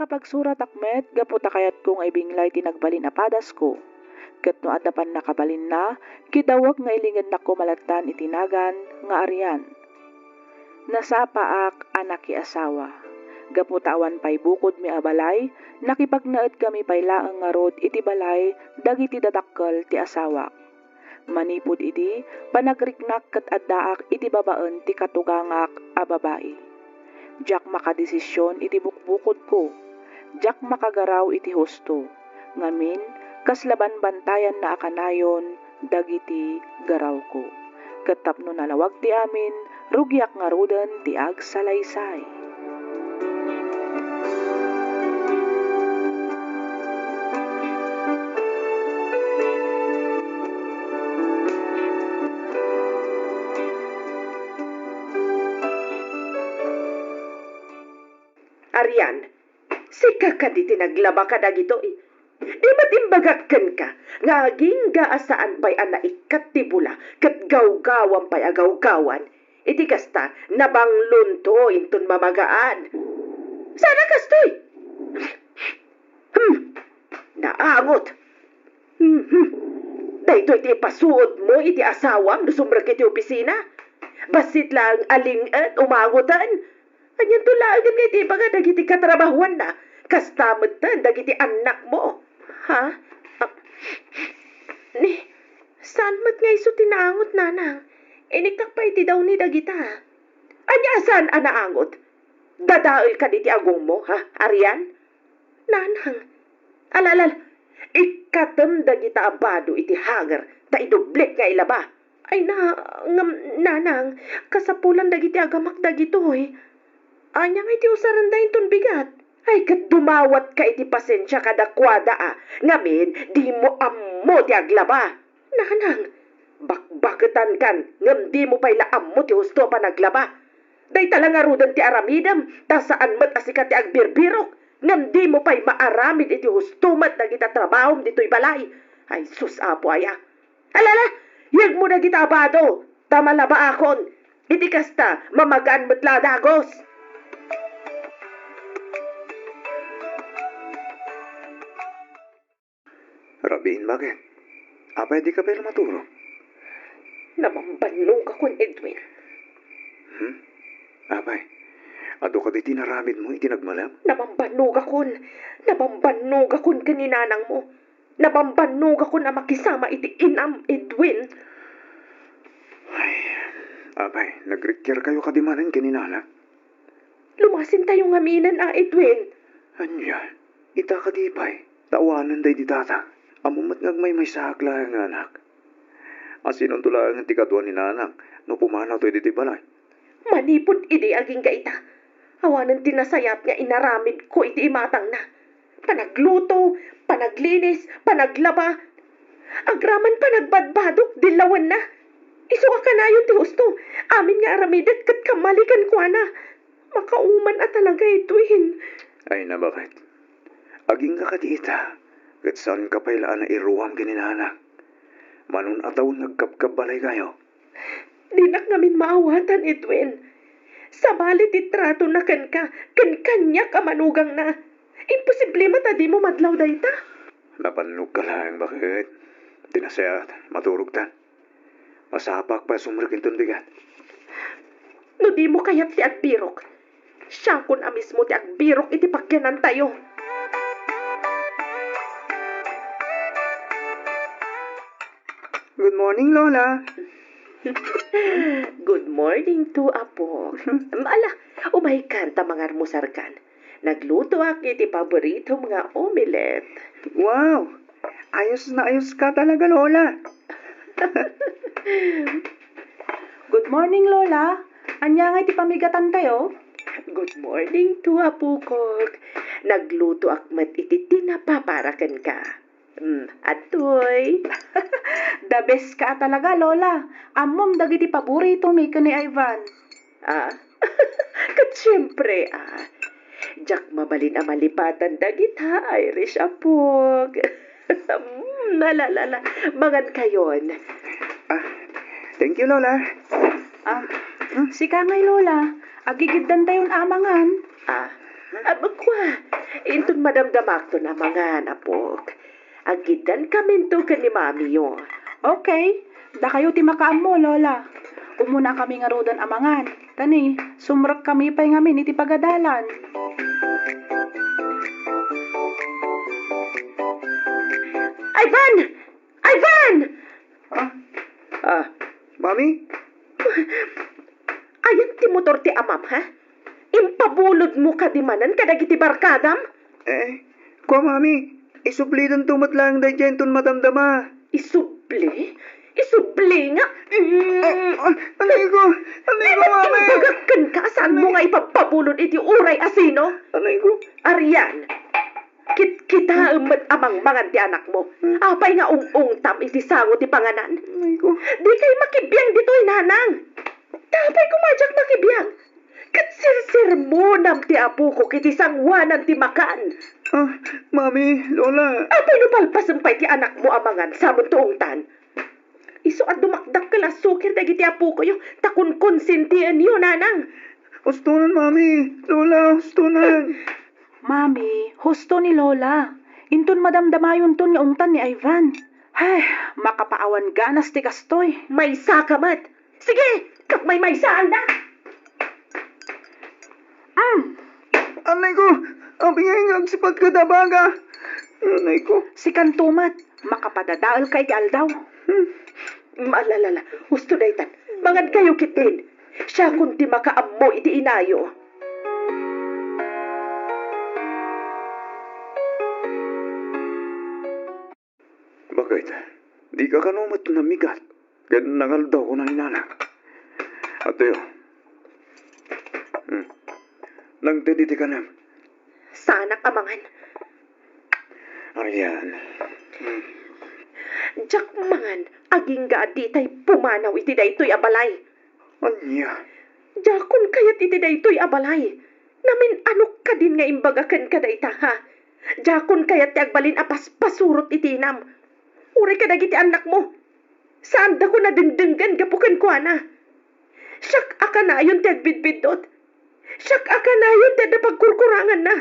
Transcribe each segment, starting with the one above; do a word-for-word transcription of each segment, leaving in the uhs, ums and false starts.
Pagsuratak met gapu ta kayatko nga ibinglay ti nagbalin a padasko. Ket no adda pannakabalinna, kidawek nga ilingednakko malattan iti nagan nga Arian. Nasapaak a nakiasawa. Gapu ta awan pay bukodmi a balay, nakipagnaedkami pay laeng ngarud iti balay dagiti dadakkel ti asawak. Manipud idi, panagriknak ket addaak iti babaen ti katugangak a babai. Diak makadesision iti bukbukodko. Diak makagaraw iti husto. Ngamin, kasla banbantayanna a kanayon dagiti garawko. Ket tapno nalawag ti amin, rugiak ngaruden ti agsalaysay. Arian, sika kadi ti naglaba kadagitoy? Di met imbagak kenka nga agingga a saan pay a naikkat ti bula ket gawgawam pay a gawgawan iti kasta, nabanglonto inton mamagaan. Saan a kastoy? Hmm. Naangot. Mhm. Daytoy ti ipasuotmo iti asawam no sumrek iti opisina? Bassit laeng a ling-et umangoten. Anianto laengen nga iti ibaga dagiti katrabahuanna? Kasta metten dagiti annakmo. Ha? Ah, ni, saan met nga isu ti naangot, nanang? Iniktak pay iti dawni dagita. Ania a saan a naangot? Dadael kadi ti agongmo, ha, Arian? Nanang, alalal, ikkatem dagita a bado iti hanger ta idublik nga ilaba. Ay na, ngem, nanang, kasapulan dagiti agamak dagitoy. Ania nga iti usarenda inton bigat? Ay, ket dumawatka iti pasensia kadakuada a, ngamin, dimo ammo ti aglaba. Nanang, bakbaketankan, ngem dimo pay la ammo ti husto a panaglaba. Dayta la ngaruden ti aramidem, ta saan met a sika ti agbirbirok, ngem dimo pay maaramid iti husto met dagiti trabahom ditoy balay. Ay sus, Apo aya! Alala, yegmo dagita a bado, ta malabaakon. Iti kasta, mamagaan met la a dagus. Rabiin, bakit? Apay, dika pay la maturog? Nabambannogakon, Edwin. Hmm? Apay, adu kadi ti inaramidmo iti nagmalem? Nabambannogakon. Nabambannogakon ken ni nanangmo. Nabambannogakon a makisama iti inam, Edwin. Ay, apay, nagrikkirkayo kadi manen ken ni nana? Lumasentayo ngaminen a, Edwin. Ania? Ita kadi pay, ta awanen daydi tata. Ammom met nga agmaymaysaak laeng nga anak. Asinonto laengen ti kadua ni nanang no pumanawto ditoy balay? Manipud idi agingga ita, awanen ti nasayaat nga inaramidko iti imatangna. Panagluto, panaglinis, panaglaba. Agraman panagbadbadok, dillawenna. Isu a kanayon ti husto, amin nga aramidek ket kammali kenkuana. Makauman a talaga, Edwin. Ay, nabaket. Agingga kadi ita, ket saanka pay la a nairuam ken ni nana. Manon a tawen nga agkabkabbalaykayo. Dinak ngamin maawatan, Edwin. Sabali ti tratona kenka, ken kaniak a manugangna. Imposible met a dimo madlaw dayta. Napannogka laeng, baket. Ti nasayaat, maturogtan. Masapaak pay a sumrek inton bigat. No dimo kayat ti agbirok, siakon a mismo ti agbirok iti pakianantayo. Good morning, Lola. Good morning too, Apok. Ala, umaykan ta mangarmusarkan. Naglutoak iti paboritom nga omelette. Wow! Ayos na ayos ka talaga, Lola. Good morning, Lola. Ania ngay ti pamigatantayo? Good morning too, Apukok. Naglutoak met iti tinapa para kenka. Mm, adtoy. The best ka talaga, Lola. Ammom dagiti paboritomi ken ni Ivan. Ah, ket siempre, ah, diak mabalin a malipatan dagita, Irish, Apok. Mm, ala, ala, ala. Mangankayon. Ah, thank you, Lola. Ah, hmm? Sika ngay, Lola. Agigiddantayon a mangan. Ah, Abakwa, inton madamdamakton a mangan, apok. Agkiddankaminto ken ni mamiyo. Okay. Dakayo ti makaammo, Lola. Umuna kami ngaruden a mangan. Tani, sumrek kami pay ngamin iti pagadalan. Ivan! Ivan! Ah? Ah. Mami? Ayan ti motor ti amam, ha? Impabulodmo kadi manen kadagiti barkadam? Eh, kua, Mami, isublidanto met laeng daydiay inton madamdama. Isubli? Isubli nga? Mm. Ah, ah, anay ko? Anay ko, Mami? Imbagak kenka, saanmo nga ipabpabulod iti uray asino? Anay ko? Arian, kitkitaem met a mangmangan ti anakmo. Apay nga ung-ungtam iti sango ti panganan? Anay ko? Dikay makibiang ditoy, nanang. Apay koma diak makibiang? Ket sirsermonam ti apokok iti sangoanan ti makan. Ah, Mami, Lola. Apay no palpasen pay ti anakmo a mangan, sa met to ungtan? Isu a dumakdakkel a sukir dagiti apokoyo, ta konkonsintienyo, nanang. Hustonan, Mami, Lola, hustonan. Mami, husto ni Lola. Inton madamdamayonton nga ungtan ni Ivan. Ay, makapaawan ganas ti kastoy. Maysaka met. Sige, ket maymaysaanda. Mm. Anay ko, apay nga agsipat ka dabaga. Anay ko. Sikanto met, makapadadaelka iti aldaw. Hmm. Malalala, husto daytan. Mangankayo ketdin. Siakon ti makaammo iti inayo. Baket, dika kano met namigat ken nangaldaw, kuna ni nana. Adtoyo. Hmm. Nangted iti kanem. Saanak a mangan. Arian. Hmm. Diak mangan, agingga a ditay pumanaw iti daytoy a balay. Ania? Diakon kayat iti daytoy a balay. Namin-anok kadin nga imbaga kenka dayta, ha? Diakon kayat ti agbalin a paspasurot iti inam. Uray kadagiti annakmo. Saandakon a dengdenggen gapu kenkuana. Siak a kanayon ti agbidbiddut. Siak a kanayon ti adda pagkurkuranganna.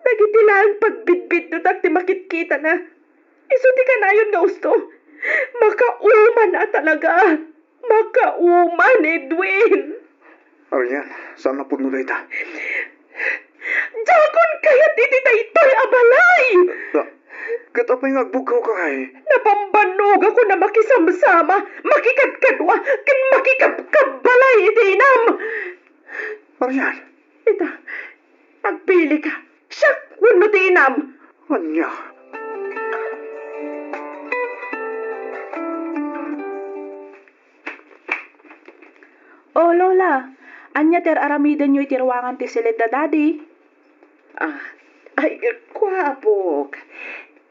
Dagiti laeng pagbidbiddutak ti makitkitana. Isu ti kanayon nga usto. Makauman a talaga. Makauman, Edwin. Arian, saan a pudno dayta? Diakon kayat iti daytoy a balay! Ah, ket apay nga agbugkawka kay? Napambannogakon a makisamsama, makikadkadua, ken makikabkabbalay iti inam. Arian. Ita, agpilika. Siak wenno ti inam? Ania? O, Lola, ania ti ar-aramidenyo iti ruangan ti siled da Daddy? Ah, ay, kua, apok.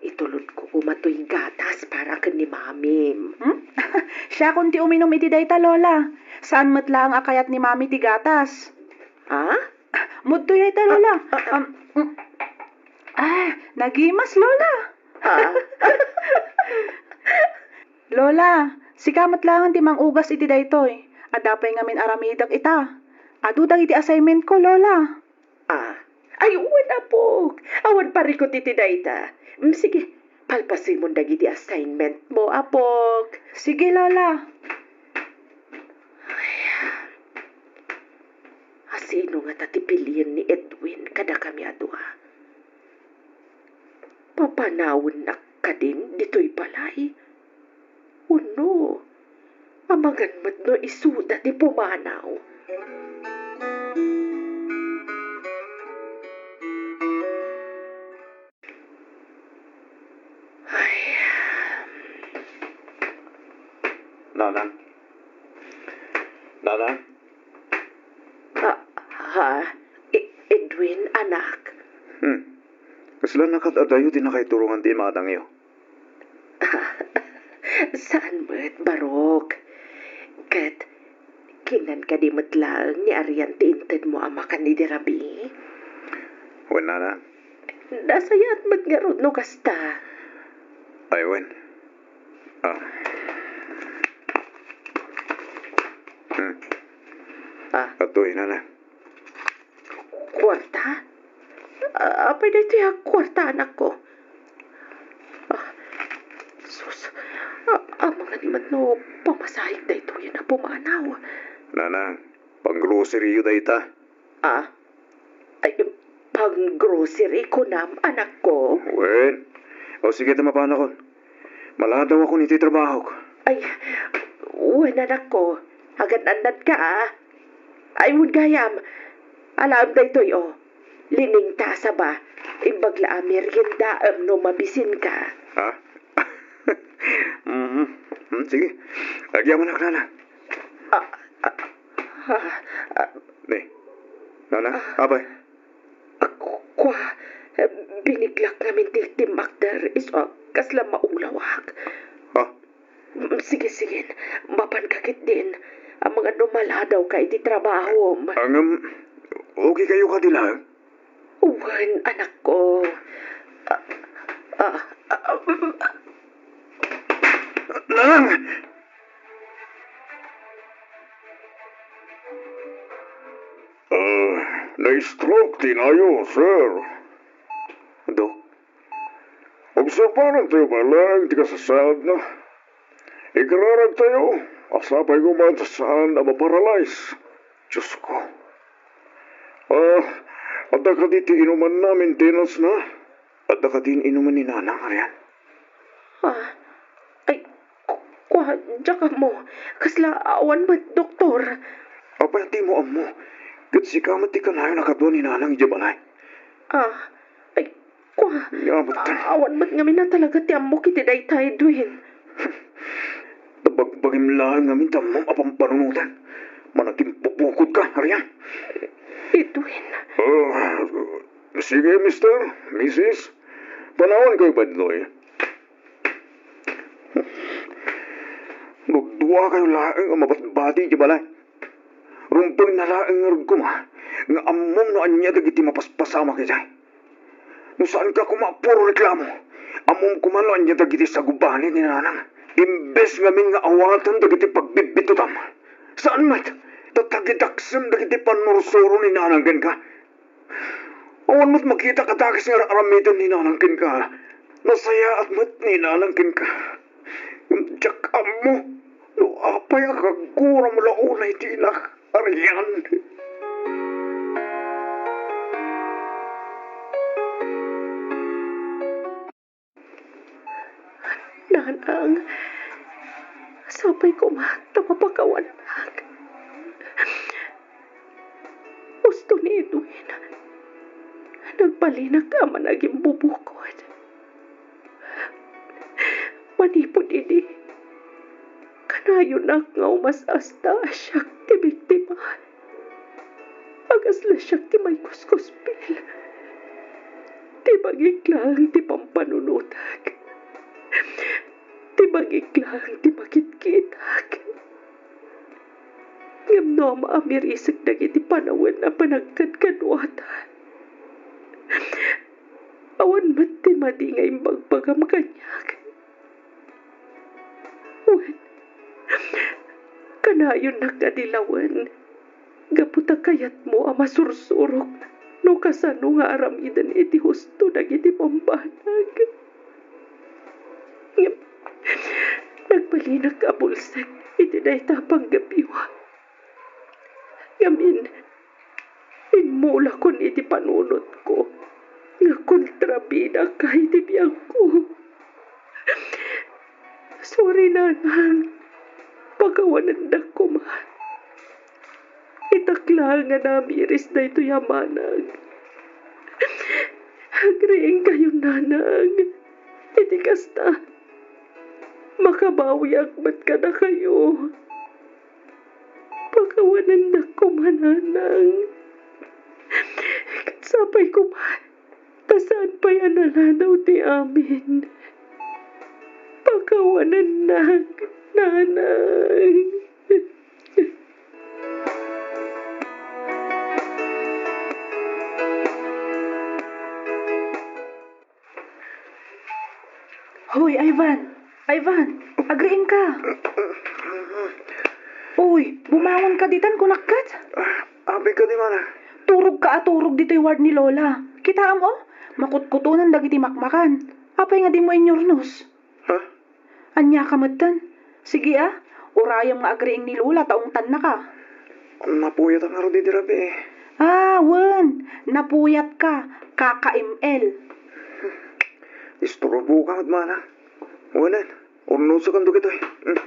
Itulodko koma toy gatas para ken ni Mamim. Hmm? Siakon ti uminum iti dayta, Lola. Saan met laeng a kayat ni Mami ti gatas. Ha? Mudto dayta, Lola. Ah, ah, ah. Um, mm. Ah, nagimas, Lola. Ha? Lola, sika met laeng ti mangugas iti daytoy. Adda pay ngamin aramidek ita. Adu dagiti assignment ko, Lola. Ah, ay, wen, apok. Awan parikut iti dayta. Mm, sige, palpasemon dagiti assignment mo, apok. Sige, Lola. Ay, asino ngata ti pilien ni Edwin kadakami a dua? Papanawennak kadin ditoy balay? Wenno, amangan met no isuda ti pumanaw? Ay. Nanang? Nanang? Ah, ha? E-, Edwin, anak. Hmm. Kasla nakat-adayo ti nakaiturongan ti imatangyo? Saan met, Barok. Ket, kinan kadi met laeng ni Arian ti intedmo a makan idi rabii? Wen, Nanang. Nasayaat met ngarud no kasta. Ay, wen. Ah. Hmm. Ah. Adtoy, Nanang. Kuarta? Apay daytoy a kuarta, anakko? Ah, sus, a-, amangan met no pamasahek daytoyen a pumanaw. Nanang, pang-groceryyo dayta. Ah? Ay, pang-grocery kunam, anakko? Wen. O, sige, ta mapanakon. Maladawakon iti trabahok. Ay, wen, anakko. Agan-annadka, a. Ay, wen gayam. Alaem daytoy, o. Liningtasa ba? Imbag la a meriendaem no mabisinka. Ha? Mhm. Hmm, sige. Agyamanak, nana. Ah, ah, ah, ah. Ni. Nana, apay? Ako, kua, eh, biniglak ngamin ti timmakder, isu a kasla maulawak. Ha? Mm, sige, sige. Mapanka ketdin. Amangan no maladawka iti trabahom. Ngem, okay kayo kadi laeng? Wen, anakko. Ah, ah, ah, mm, ah. Nanang! Ah, na-stroke ti inayo, sir. Dok, obserbaran tayo pay laeng ti kasasaadna. Ikararag tayo, a sapay koma ta saan a maparalyze. Diyos ko. Ah, adda kadi ti inumanna, maintenance na? Adda kadi inuman ni Nanang, Arian? Ah, ay, ku-, kua, diak ammo. Kasla awan met doktor. Apay a dimo ammo? Ket sika met ti kanayon a kadua ni Nanang idiay balay. Ah, ay, kua, awan met ngamin a talaga ti ammok iti dayta, Edwin. Bagbagim laeng ngamin ti ammom a pampanunotan. Managimpupukodka, Arian. Edwin. Ah, sige, mister, misis. Panawankayo pay ditoy. No dua kayo laeng a mabatbati iti balay, rumbeng na laeng ngarud koma nga ammom no ania dagiti mapaspasamak idiay. No saanka koma a puro reklamo, ammom koma no ania dagiti sagubani ni Nanang. Imbes ngamin nga awaten dagiti pagbibbitutam, saan met, ta tagidaksem dagiti pannursuro ni Nanang kenka. Awan met makitak a dakes nga ar-aramiden ni Nanang kenka. Nasayaat met ni Nanang kenka. Ngem diak ammo no apay a kagguram la unay ti inak, Arian. Nanang, sapay koma ta mapakawannak. Husto ni Edwin, nagbalinak a managimbubukod. Manipud idi, kanayonak nga umas-asta a siak ti biktima. A kasla siak ti maikuskuspil. Ti bagik laeng ti pampanunotak. Ti bagik laeng ti makitkitak. Ngem no ammok a mirisek dagiti panawen a panagkadkaduata, awan met ti madi nga imbagbagam kaniak. Wen, kanayonnak nga dilawen gapu ta kayatmo a masursurok no kasano nga aramiden iti husto dagiti bambanag. Ngem nagbalinak a bulsek iti dayta a panggapiwa. Ngamin, immulakon iti panunotko nga kontrabidaka iti biagko. Sorry, Nanang. Pakawanendak koma. Itak laeng a namiris daytoy a manag. Agriingkayon, Nanang. Iti kasta, makabawiak met kadakayo. Pakawanendak koma, Nanang. Ket sapay koma ta saan pay a naladaw ti amin. Pakawanennak, Nanang. Hoy, Ivan! Ivan! Agriingka! Uy, bumangonka ditan, kunak ket? Apay kadi, Mana? Turogka a turog ditoy ward ni Lola. Kitaem, o? Makutkutonan dagiti makmakan. Apay nga dimo inyurnos? Ha? Ania ka metten? Sige a, urayem nga agriing ni Lola ta ungtannaka. Napuyatak ngarud idi rabii. Ah, wen, napuyatka, Kaka M L. Disturboka met manang. Wenen, urnosakan dagitoy. Mm.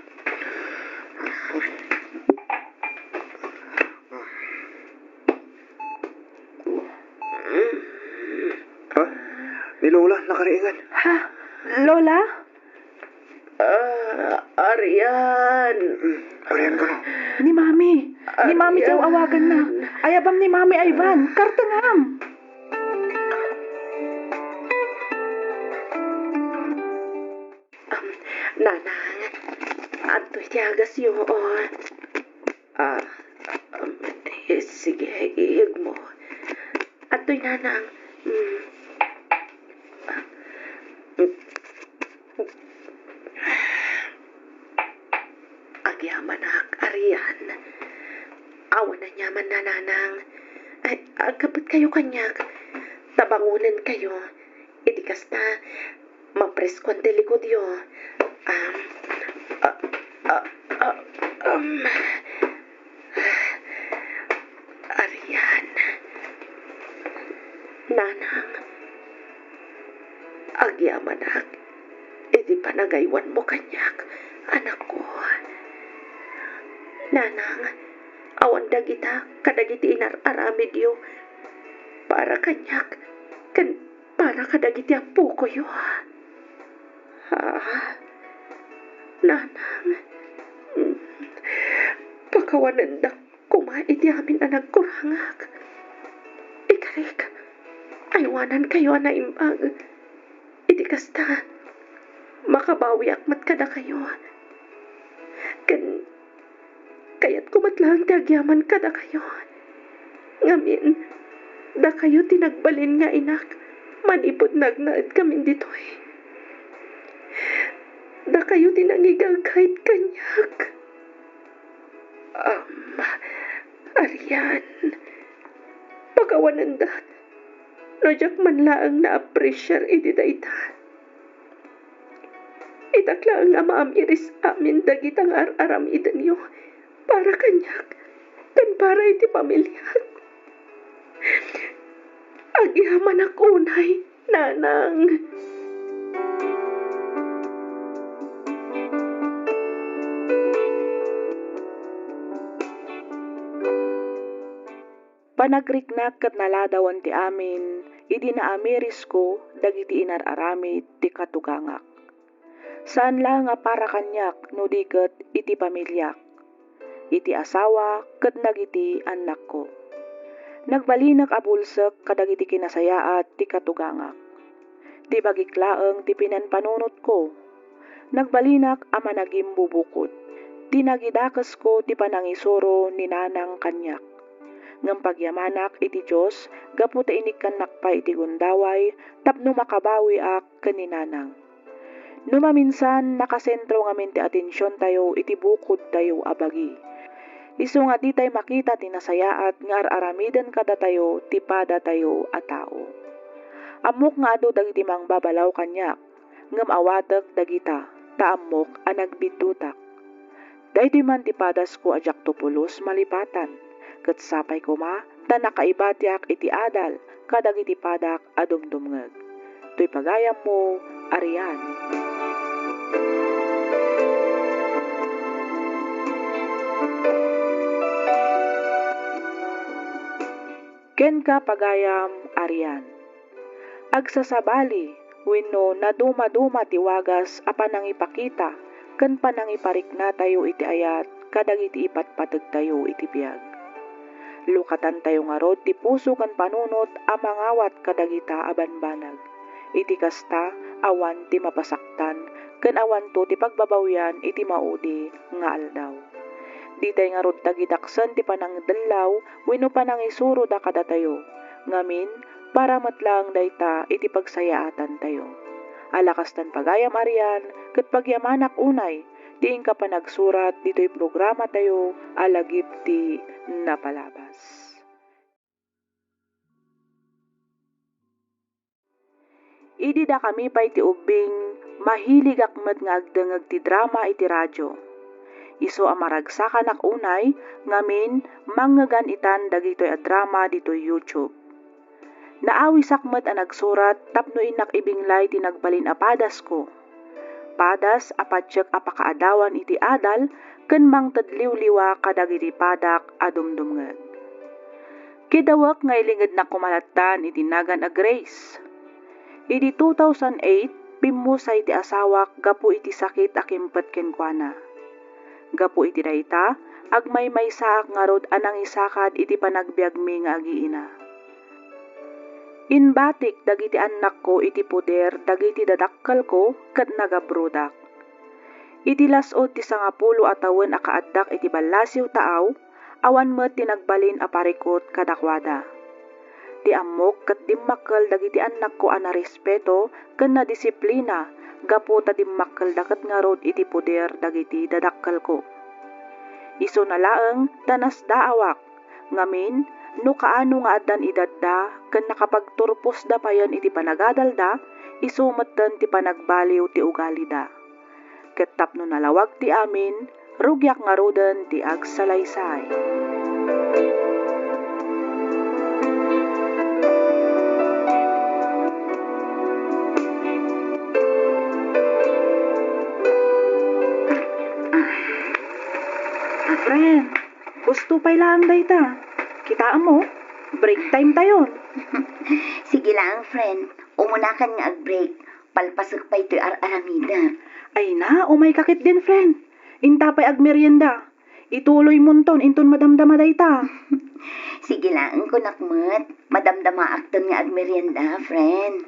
Ha? Ni Lola, nakariingan. Ha? Lola? Ah, Arian. Mm, Arian kano? Ni Mami. Ni Mami ti Arian. Awaganna. Ayabam ni Mami, Ivan. Kartengam. Um, Nanang, adtoy ti agasyo, o. Ah, um, eh, sige, iyegmo. Adtoy, Nanang. Mm. Agyamanak, Arian. Awan aniamanna, Nanang. Ay, agkapetkayo kaniak. Tabangonenkayo. Iti kasta, mapreskoan ti likudyo. Um, ah, ah, ah, um, Arian. Nanang, agyamanak iti panagaywanmo kaniak, anakko. Nanang, awan dagita kadagiti inar-aramidyo para kaniak ken para kadagiti appokoyo. Ah, Nanang, mm, pakawanendak koma iti amin a nagkurangak. Ikarik, aywanankayo a naimbag. Iti kasta, makabawiak met kadakayo. Ken kayatko met laeng ti agyaman kadakayo. Ngamin, dakayo ti nagbalin nga inak manipud nagnaedkamin ditoy. Dakayo ti nangigagayt kaniak. Am, Arian, pakawanendak no diak man laeng naapresiar iti dayta. Itak laeng a maam-iris amin dagita nga ar-aramidenyo para kaniak ken para iti pamiliak. Agyamanak unay, Nanang. Panagriknak ket naladawan ti amin idi naamirisko dagiti inar-aramid ti katugangak. Saan laeng a para kaniak no di ket iti pamiliak, iti asawa ket dagiti annakko. Nagbalinak a bulsek kadagiti kinasayaat ti katugangak. Ti bagik laeng ti pinanpanunotko. Nagbalinak a managimbubukod. Ti nagidakesko ti panangisuro ni Nanang kaniak. Ngem pagyamanak iti Dios gapu ta inikkannak pay iti gundaway tapno makabawiak ken ni Nanang. No maminsan, nakasentro ngamin ti atensiontayo iti bukodtayo a bagi. Isu nga ditay makita ti nasayaat nga ar-aramiden kadatayo ti padatayo a tao. Ammok nga adu dagiti mangbabalaw kaniak, ngem awatek dagita, ta ammok a nagbiddutak. Daytoy man ti padasko a diakto pulos malipatan, ket sapay koma ta nakaibatiak iti adal kadagiti padak a dumdumngeg. Toy pagayammo, Arian. Kenka, pagayam, Arian. Agsasabali wenno nadumaduma ti wagas a panangipakita ken panangipariknatayo iti ayat kadagiti ipatpategtayo iti biag. Lukatantayo ngarud ti puso ken panunot a mangawat kadagita a banbanag. Iti kasta, awan ti mapasaktan ken awanto ti pagbabawian iti maudi nga aldaw. Ditay ngarud tagidaksen ti panangdellaw wenno panangisuroda kadatayo. Ngamin, para met laeng dayta iti pagsayaatantayo. Ala kastan, pagayam, Arian, ket pagyamanak unay ti inka panagsurat ditoy programatayo a Lagip ti Napalabas. Idi dakami pay ti ubbing, mahiligak met nga agdengngeg ti drama iti radio. Isu a maragsakanak unay, ngamin, mangngegan itan dagitoy a drama ditoy YouTube. Naawisak met a nagsurat tapno innak ibinglay ti nagbalin a padasko. Padas a patiek a pakaadawan iti adal ken mangted liwliwa kadagiti padak a dumdumngeg. Kidawek nga ilingednak koma lattan iti nagan a Grace. Idi two thousand eight, pimmusay ti asawak gapu iti sakit a kimpet kenkuana. Gapu iti dayta, agmaymaysaak ngarud a nangisakad iti panagbiagmi nga agiina. Imbatik dagiti annakko iti poder dagiti dadakkelko ket nagabrodak. Iti las-ud ti sangapulo a tawen a kaaddak iti ballasiw taaw, awan met ti nagbalin a parikut kadakuada. Ti ammok ket dimmakkel dagiti annakko a narespeto ken nadisiplina gapu ta dimmakkelda ket ngarud iti poder dagiti dadakkelko. Isuna laeng ta nasdaawak, ngamin, no kaano nga addan edadda ken nakapagturposda payen iti panagadalda, isu metten ti panagbaliw ti ugalida. Ket tapno nalawag ti amin, rugiak ngaruden ti agsalaysay. Friend, husto pay laeng dayta. Kitaem mo, break time tayon. Sige laeng, friend. Umunakan nga ag-break. Palpasek pay toy ar-aramidek. Ay na, umayka ketdin, friend. Inta pay agmerienda. Ituloymonton inton madamdama dayta. Sige laeng, kunak met. Madamdamaakton nga agmerienda, friend.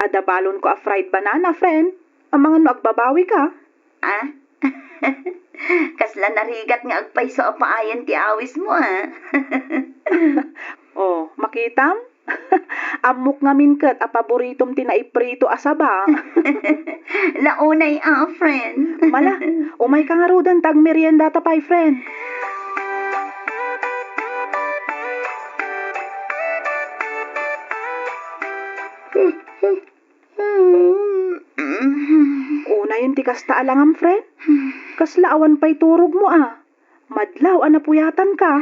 Adda balonko a fried banana, friend. Amangan no agbabawika. Ah? Kasla narigat nga agpayso a paayan ti awismo, ah. Oh, makitam? Ammok ngamin ket a paboritom ti naiprito a saba. Launay a, friend. Mala, umayka ngaruden ta agmeriendata pay, friend. Unayen ti kasta a langam, friend. Kasla awan pay turogmo, a. Madlaw a napuyatanka.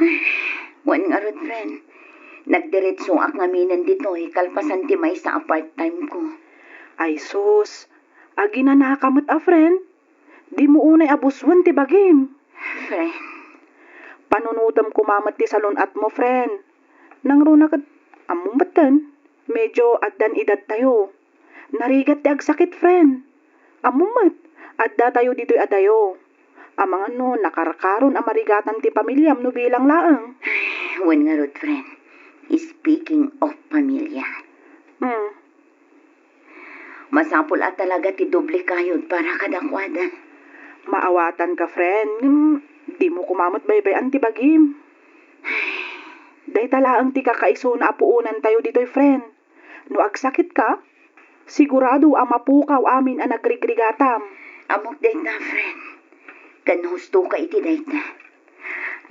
Wen ngarud, friend. Nagdiretsoak ngaminen ditoy kalpasan ti maysa a part-time ko. Ay sus, aginanaka met a, friend. Dimo unay a busuen ti bagim. Friend. Panunotem koma met ti salun-atmo, friend. Nangruna ket, ammom metten, medyo addan edadtayo. Narigat ti agsakit, friend. Ammom met, addatayo ditoy adayo. Amangan no nakarkaron a marigatan ti pamiliam no bilang laeng. Wen ngarud, friend. Speaking of pamilya. Hmm. Masapul a talaga ti doble kayod para kadakuada. Maawatanka, friend. Ngem dimo koma met baybay-an ti bagim. Dayta laeng ti kakaisuna a puonantayo ditoy, friend. No agsakitka, sigurado a mapukaw amin a nagrigrigatam. Ammok dayta, friend. Ken hustoka iti dayta.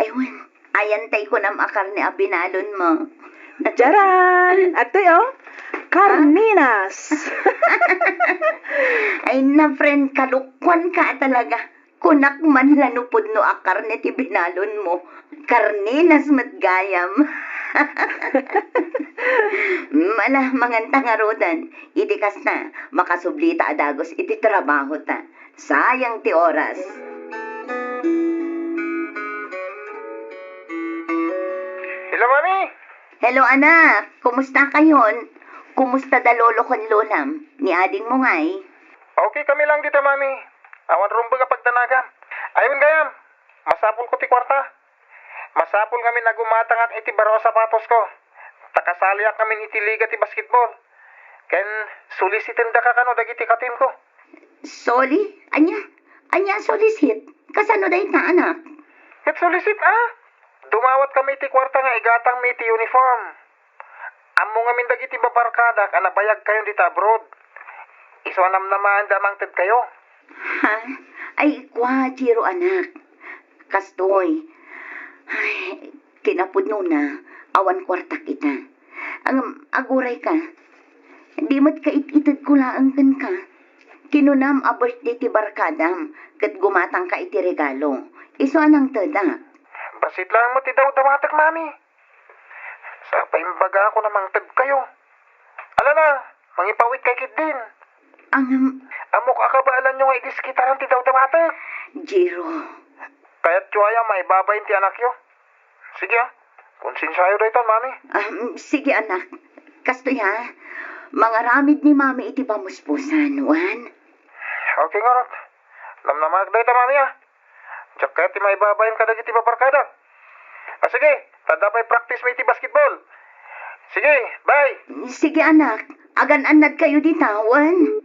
Ay wen, ayantayo kunam a karne a binalonmo. Jaran! Adtoy, oh. Karninas! Ay na, friend, kalokuanka a talaga. Kunak man la no pudno a karne ti binalonmo. Karninas met gayam. Mala, manganta ngaruden. Iti kasta, makasublita a dagus iti trabahota. Sayang ti oras. Hello, Mami! Hello, anak. Kumusta kayon? Kumusta da lolo ken lolam? Ni adingmo ngay? Okay kami lang dita, Mami. Awan rumbeng a pagdanagam. Ay wen gayam, masapulko ti kuarta. Masapul ngamin a gumatangak iti baro a sapatosko. Ta kasaliak ngamin iti liga ti basketball. Ken solicitendaka kano dagiti katimko. Soli? Ania? Ania a solicit? Kasano dayta, anak? Ket solicit, a? Dumawat kami iti kuarta nga igatangmi iti uniform. Ammo ngamin dagiti babarkadak a nabayagkayon dita abroad. Isu a namnamaanda a mangtedkayo. Ha? Ay, kua, Jiro, anak. Kastoy. Ay, kinapudnona, awan kuartak ita. Ngem, agurayka. Di met kaited-itedko laeng kenka. Kinunam a birthday ti barkadam, ket gumatangka iti regalo. Isu a nangtedak. Bassit laeng met ti dawdawatek, Mami. Sapay imbagakon a mangtedkayo. Ala na, mangipaw-itkay ketdin. Ngem, ammok a kabaelanyo nga idiskitaran ti dawdawatek. Jiro. Kayatyo aya maibabain ti anakyo? Sige, ah. Konsensiayo daytan, Mami. Ah, mm, sige, anak. Kastoy, ha? Mangaramid ni Mami iti pamuspusan, wen? Okay ngarud. Namnamaek dayta, Mami, ah. Diak kayat ti maibabain kadagiti babarkadak. Ah, sige, ta adda pay practice mi iti basketball. Sige, bye. Sige, anak. Agan-annadkayo dita, wen?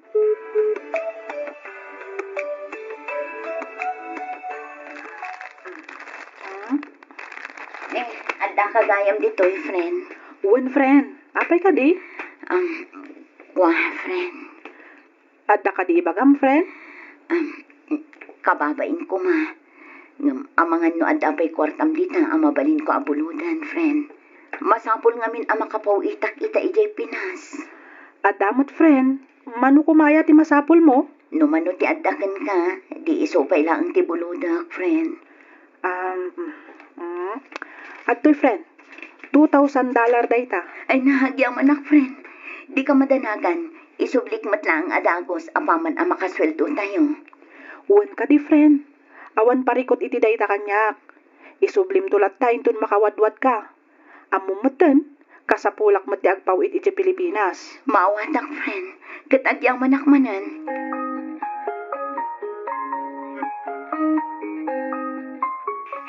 Eh, addaka gayam ditoy, friend. Wen, friend. Apay kadi? Um, kua, friend. Adda kadi ibagam, friend? Um, kababain koma. Ngem amangan no adda pay kuartam dita a mabalinko a buloden, friend. Masapul ngamin a makapaw-itak ita idiay Pinas. Adda met, friend. Mano koma aya ti masapulmo? No mano ti adda kenka, di isu pay laeng ti bulodek, friend. Um, mm, adtoy, friend. Two thousand dollar dayta. Ay, nahagyamanak, friend. Dika madanagan. Isublik met laeng a dagus apaman a makasueldotayo. Wen kadi, friend. Awan parikut iti dayta kaniak. Isublimto latta inton makawadwadka. Ammom metten, kasapulak met ti agpaw-it idiay Pilipinas. Maawatak, friend, ket agyamanak manen.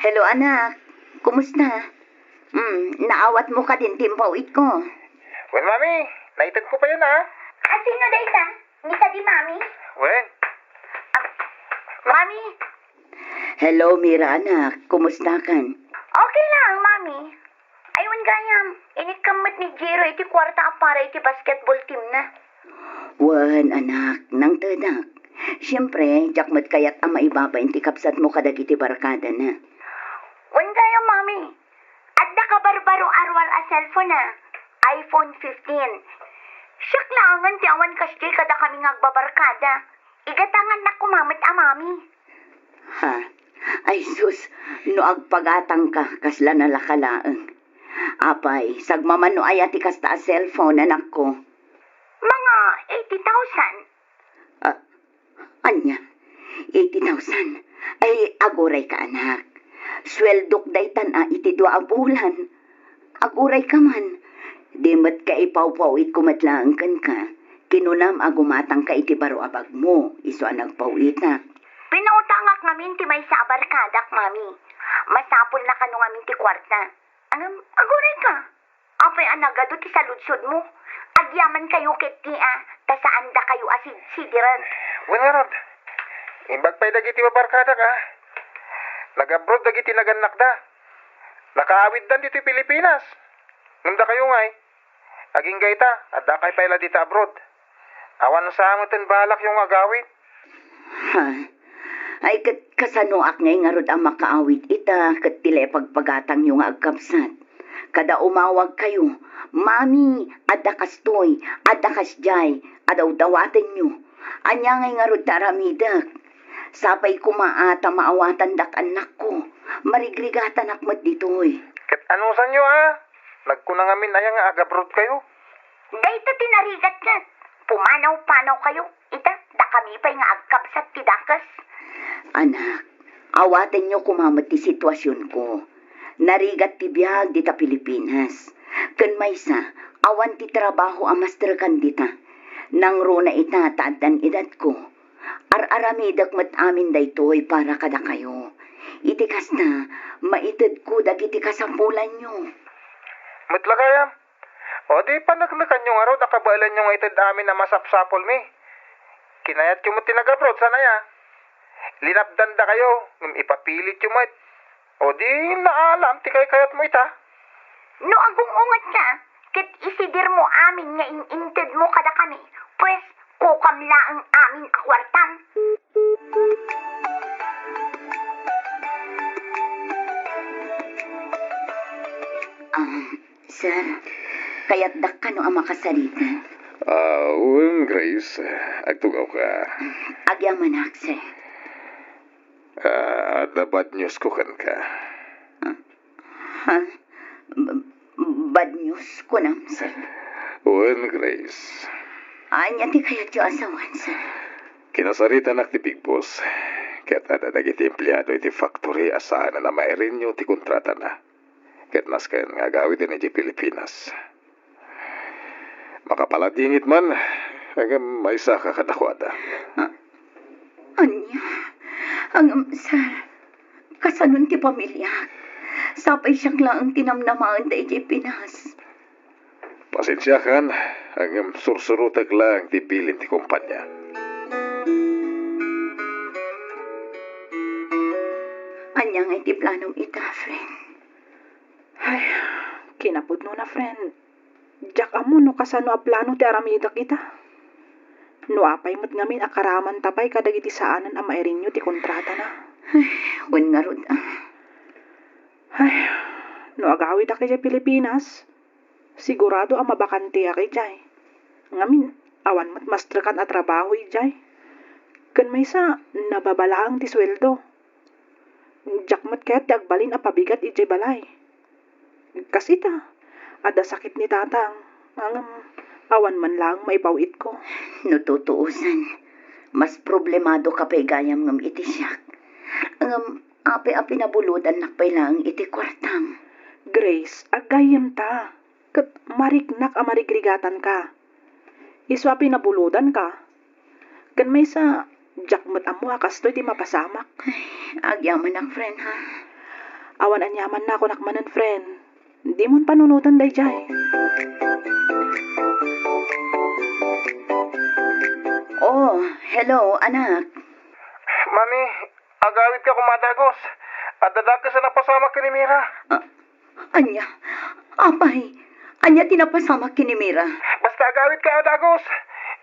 Hello, anak. Kumusta? Hmm, naawatmo kadin ti impaw-itko? Wen, Mami, naitedko payen, a. A, sino dayta? Ni kadi, Mami? Wen. A, Mami, Hello, Mira, anak. Kumustakan? Okay lang, Mami. Ay, wen gayam, inikkem met ni Jiro iti kuarta a para iti basketball team na. Wen, anak, nangtedak. Siempre, diak met kayat a maibabain ti kabsatmo kadagiti barkadana. Wen gayam, Mami. Adda kabarbaro a ruar a cellphone a, iPhone fifteen. Siak laengen ti awan kasdiay kadakami nga agbabarkada. Igatangannak koma met a Mami. Ha? Ay sus, no agpagatangka, kasla nalaka laeng. Apay, sagmamano aya ti kasta a cellphone, anakko? Mga eighty thousand. Ah, ania? Eighty thousand? Ay, agurayka, anak. Sueldok daytan a iti dua a bulan. Agurayka man. Di met ka ipawpaw-itko met laeng kenka. Kinunam a gumatangka iti baro a bagmo, isu a nagpaw-itak. Pinautangak ngamin ti maysa a barkadak, Mami. Masapulna kano ngamin ti kuarta. Ngem, agurayka. Apay a nagadu ti saludsodmo? Agyamankayo ketdi a, ta saandakayo a sidsidiren. Wen ngarud, imbag pay dagiti babarkadak a, nag-abroad dagiti nagannakda. Nakaawiddan ditoy Pilipinas. Ngem dakayo ngay, agingga ita, addakay pay la dita abroad. Awan sa met ti balakyo nga agawid. Ha? Ay, ket kasanoak ngay ngarud a makaawid ita ket ti la ipagpagatangyo nga agkabsat? Kada umawagkayo, "Mami, adda kastoy, adda kasdiay," a dawdawatenyo. Ania ngay ngarud ti aramidek? Sapay koma a ta maawatandak annakko, marigrigatanak met ditoy. Ket anusanyo a? Nagkuna ngamin aya nga agabroadkayo? Dayta ti narigat ket pumanaw-panawkayo. Ita, dakami pay nga agkabsat ti dakes. Anak, awatenyo koma met ti situasionko. Narigat ti biag dita Pilipinas. Ken maysa, awan ti trabaho a masterekan dita. Nangruna ita ta addan edadko. Ar-aramidek met amin daytoy para kadakayo. Iti kasta, maitedko dagiti kasapulanyo. Met la gayam? O di paneknekanyo ngarud a kabaelanyo nga ited amin a masapsapulmi. Kinayatyo met ti nag-abroad, saan aya? Linapdandakayo, ngem ipapilityo met. O di naalam ti kaykayatmo ita? No agung-ungetka, ket isidirmo amin nga in-intedmo kadakami, pues, kukam laeng amin a kuartam. Ah, sir, kayatdak kano a makasarita? Ah, wen, Grace, agtugawka. Agyamanak, sir. Ah, adda bad news ko kenka. Ha? B-, bad news, kunam, sir? Wen, Grace. Ania ti kayatyo a sawen, sir? Kinasaritanak ti Big Boss. Ket adda dagiti empleado iti factory a saanen a mairenyo ti kontratana. Ket nasken nga agawiden idiay Pilipinas. Makapaladingit man, ngem maysaka kadakuada. A-, ania? Ngem, sir, kasanon ti pamiliak? Sapay siak laeng ti namnamaenda idiay Pinas. Pasensiakan, ngem sursurotek laeng ti bilin ti kompania. Ania ngay ti planom ita, friend? Ay, kinapudnona, friend. Diak ammo no kasano a plano ti aramidek ita. No apay met ngamin a karamanta pay kadagiti saanen a mairenyo ti kontratana. Ay, wen ngarud, ah. Ay, no agawidak idiay Pilipinas, sigurado a mabakanteak idiay. Ngamin, awan met mastrekan a trabaho idiay. Ken maysa, nababa laeng ti sueldo. Diak met kayat ti agbalin a pabigat idiay balay. Kas ita, adda sakit ni tatang, ngem awan man laeng maipaw-itko. No tutuosan, mas problemadoka pay gayam ngem iti siak. Ngem apay a pinabulodannak pay laeng iti kuartam? Grace, aggayyemta. Ket mariknak a marigrigatanka. Isu a pinabulodanka. Ken maysa, diak met ammo a kastoy ti mapasamak. Ay, agyamanak, friend, ha? Awan aniamanna a kunak manen, friend. Dimon panunoten daydiay. Oh, hello, anak. Mami, agawidka koma a dagus. Adda dakes a napasamak ken ni Mira. Ah, ania? Apay, ania ti napasamak ken ni Mira? Basta agawidka a dagus.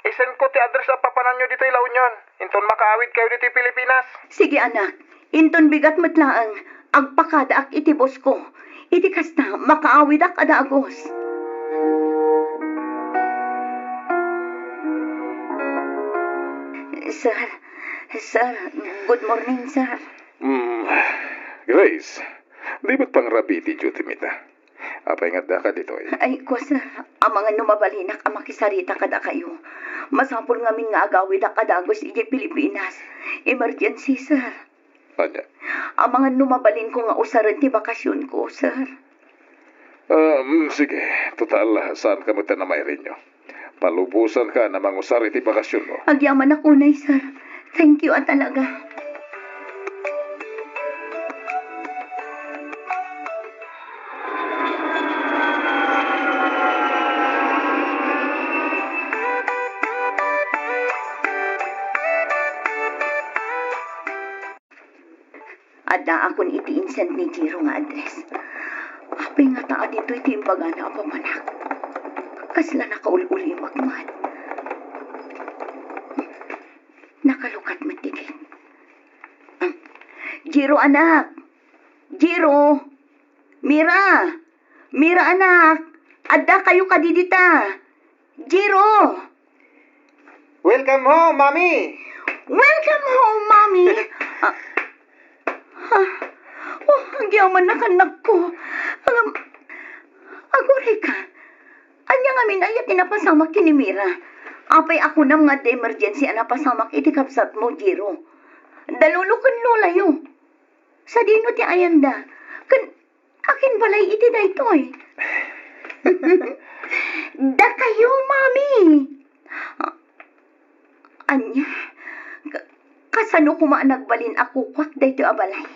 Isendko ti address a papananyo ditoy La Union. Inton makaawidkayo ditoy Pilipinas. Sige, anak. Inton bigat met laeng, agpakadaak iti boss ko. Iti kasta, makaawidak a dagus. Sir, sir, good morning, sir. Mm, Grace, di met pangrabii ti duty mi ta? Apay nga addaka ditoy? Ay, kua, sir, amangan no mabalinak a makisarita kadakayo. Masapul ngamin nga agawidak a dagus idiay Pilipinas. Emergency, sir. Ania? Amangan no mabalinko nga usaren ti bakasionko, sir. Ah, mm, sige. Total, saanka met a mairenyo. Palubosanka a mangusar iti bakasionmo. Agyamanak unay, sir. Thank you a talaga. Addaakon iti insend ni Jiro nga address. Apay ngata a ditoy ti imbagana a papanak? Kasla nakaul-ulimek man. Nakalukat met ti gate. Jiro, anak! Jiro! Mira! Mira, anak! Addakayo kadi dita? Jiro! Welcome home, Mami! Welcome home, Mami! Ah, ah, oh, agyamanak, annakko. Ngem, aguray ka. Ania ngamin aya ti napasamak ken ni Mira? Apay a kunam nga adda emergency a napasamak iti kabsatmo, Jiro? Da lolo ken lolayo. Sadino ti ayanda? Ken akin balay iti daytoy? Dakayo, Mami. Ania? Ka-, kasano koma a nagbalin a kukuak daytoy a balay?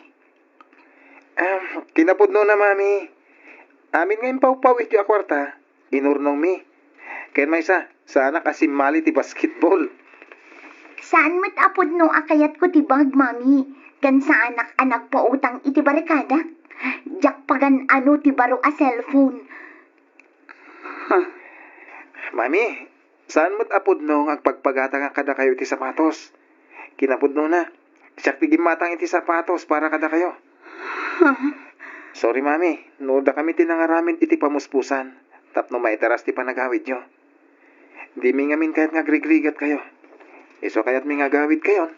Ah, kinapudnona, Mami. Amin nga impawpaw-ityo a kuarta, inurnongmi. Ken maysa, saanak a simmali ti basketball. Saan met a pudno a kayatko ti bag, Mami. Ken saanak a nagpautang iti barkadak. Diak pagan-ano ti baro a cellphone. Huh. Mami, saan met a pudno nga agpagpagatangak kadakayo iti sapatos. Kinapudnona, siak ti gimmatang iti sapatos para kadakayo. Huh? Sorry, Mami, no dakami ti nangaramid iti pamuspusan tapno maitaras ti panagawidyo. Dimi ngamin kayat nga agrigrigatkayo. Isu kayatmi nga agawidkayon.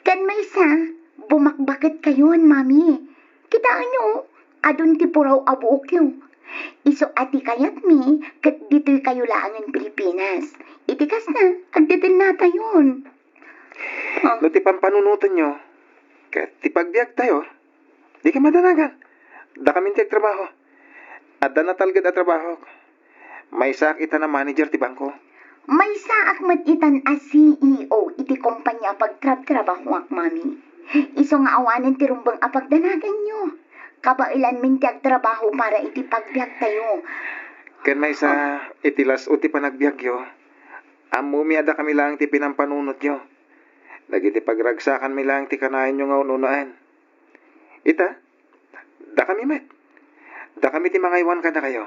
Ken maysa, bumakbaketkayon, Mami. Kitaenyo, adun ti puraw a buokyo. Isu a ti kayatmi ket ditoykayo laengen Pilipinas. Iti kasta, agdedennatayon. Ah. No ti pampanunotenyo ket ti pagbiagtayo, dika madanagan. Dakamin ti agtrabaho. Adda natalged a trabahok. Maysaak ita a manager ti bangko. Maysaak met itan a C E O iti kompania a pagtrabtrabahoak, Mami. Isu nga awanen ti rumbeng a pagdanaganyo. Kabaelanmin ti agtrabaho para iti pagbiagtayo. Ken maysa, iti las-o ti panagbiagyo, ammomi a dakami laeng ti pinampanunotayo. Dagiti pagragsakanmi laeng ti kanaenyo nga un-unaen. Ita, dakami met. Dakami ti mangaywan kadakayo.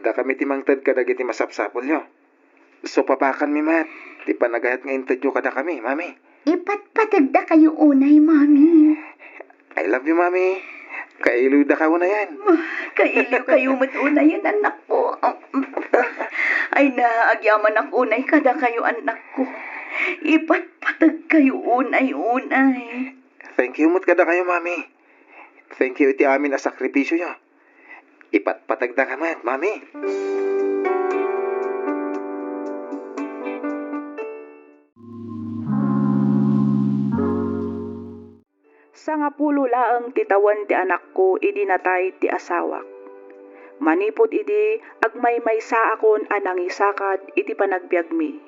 Dakami ti mangted kadagiti masapsapulyo. Supapakanmi met ti panagayat nga intedyo kadakami, Mami. Ipatpategdakayo unay, Mami. I love you, Mami. Kailiwdakayo unayen. Ah, kailiwkayo met unayen, anakko. Ay na, agyamanak unay kadakayo, anakko. Ipatpategkayo unay, unay. Thank you met kadakayo, Mami. Thank you iti amin a sakripisioyo. Ipatpategdaka met, Mami. Sangapulo laeng ti tawen ti anakko idi natay ti asawak. Manipud idi, agmaymaysaakon a nangisakad iti panagbiagmi.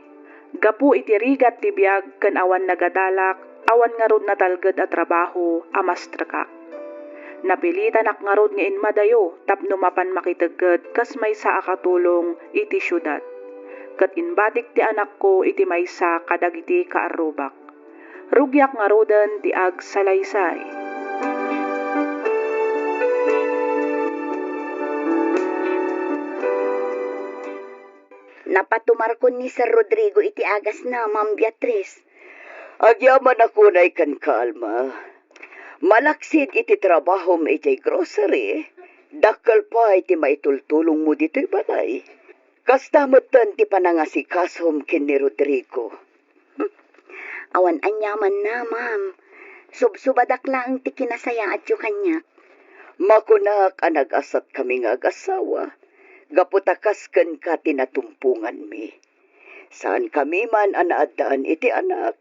Gapu iti rigat ti biag ken awan nagadalak, awan ngarud natalged a trabaho a mastrekak. Napilitanak ngarud nga inmadayo tapno mapan makitegged kas maysa a katulong iti siudad. Ket imbatik ti anakko iti maysa kadagiti kaarrubak. Rugiak ngaruden ti agsalaysay. Napatumarkon ni Sir Rodrigo iti agasna, Ma'am Beatriz. Agyamanak unay kenka, Alma. Malaksid iti trabahom idiay grocery, dakkel pay ti maitultulongmo ditoy balay. Kasta metten ti panangasikasom ken ni Rodrigo. Awan aniamanna, ma'am. Subsubadak laeng ti kinasayaatyo kaniak. Makunak a nagasatkami nga agasawa, gapu ta kas kenka ti natumponganmi. Saankami man a naaddaan iti anak,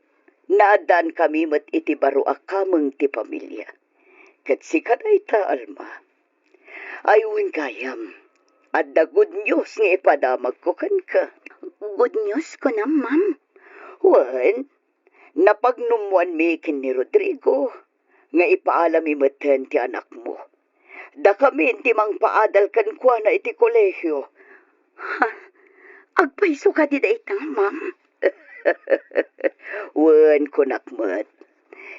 naaddaankami met iti baro a kameng ti pamilia. Ket sika dayta, Alma. Ay wen gayam, adda good news nga ipadamagko kenka. Good news kunam, ma'am? Wen, napagnumoanmi ken ni Rodrigo nga ipaalami metten ti anakmo. Dakamin ti mangpaadal kenkuana iti kolehio. Ha? Agpayso kadi dayta, ma'am? Wen, kunak met.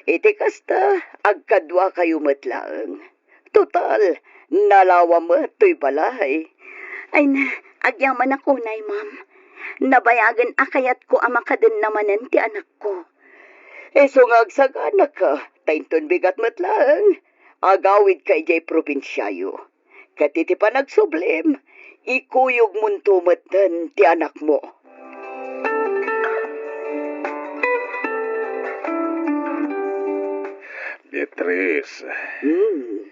Iti kasta, agkaduakayo met laeng. Total, nalawa met toy balay. Ay na, agyamanak unay, ma'am. Nabayagen a kayatko a makadenna manen ti anakko. Isu nga agsaganaka, ta inton bigat met laeng, agawidka idiay probinsiayo. Ket iti panagsublim, ikuyogmonto metten ti anakmo. Beatriz. Hmm.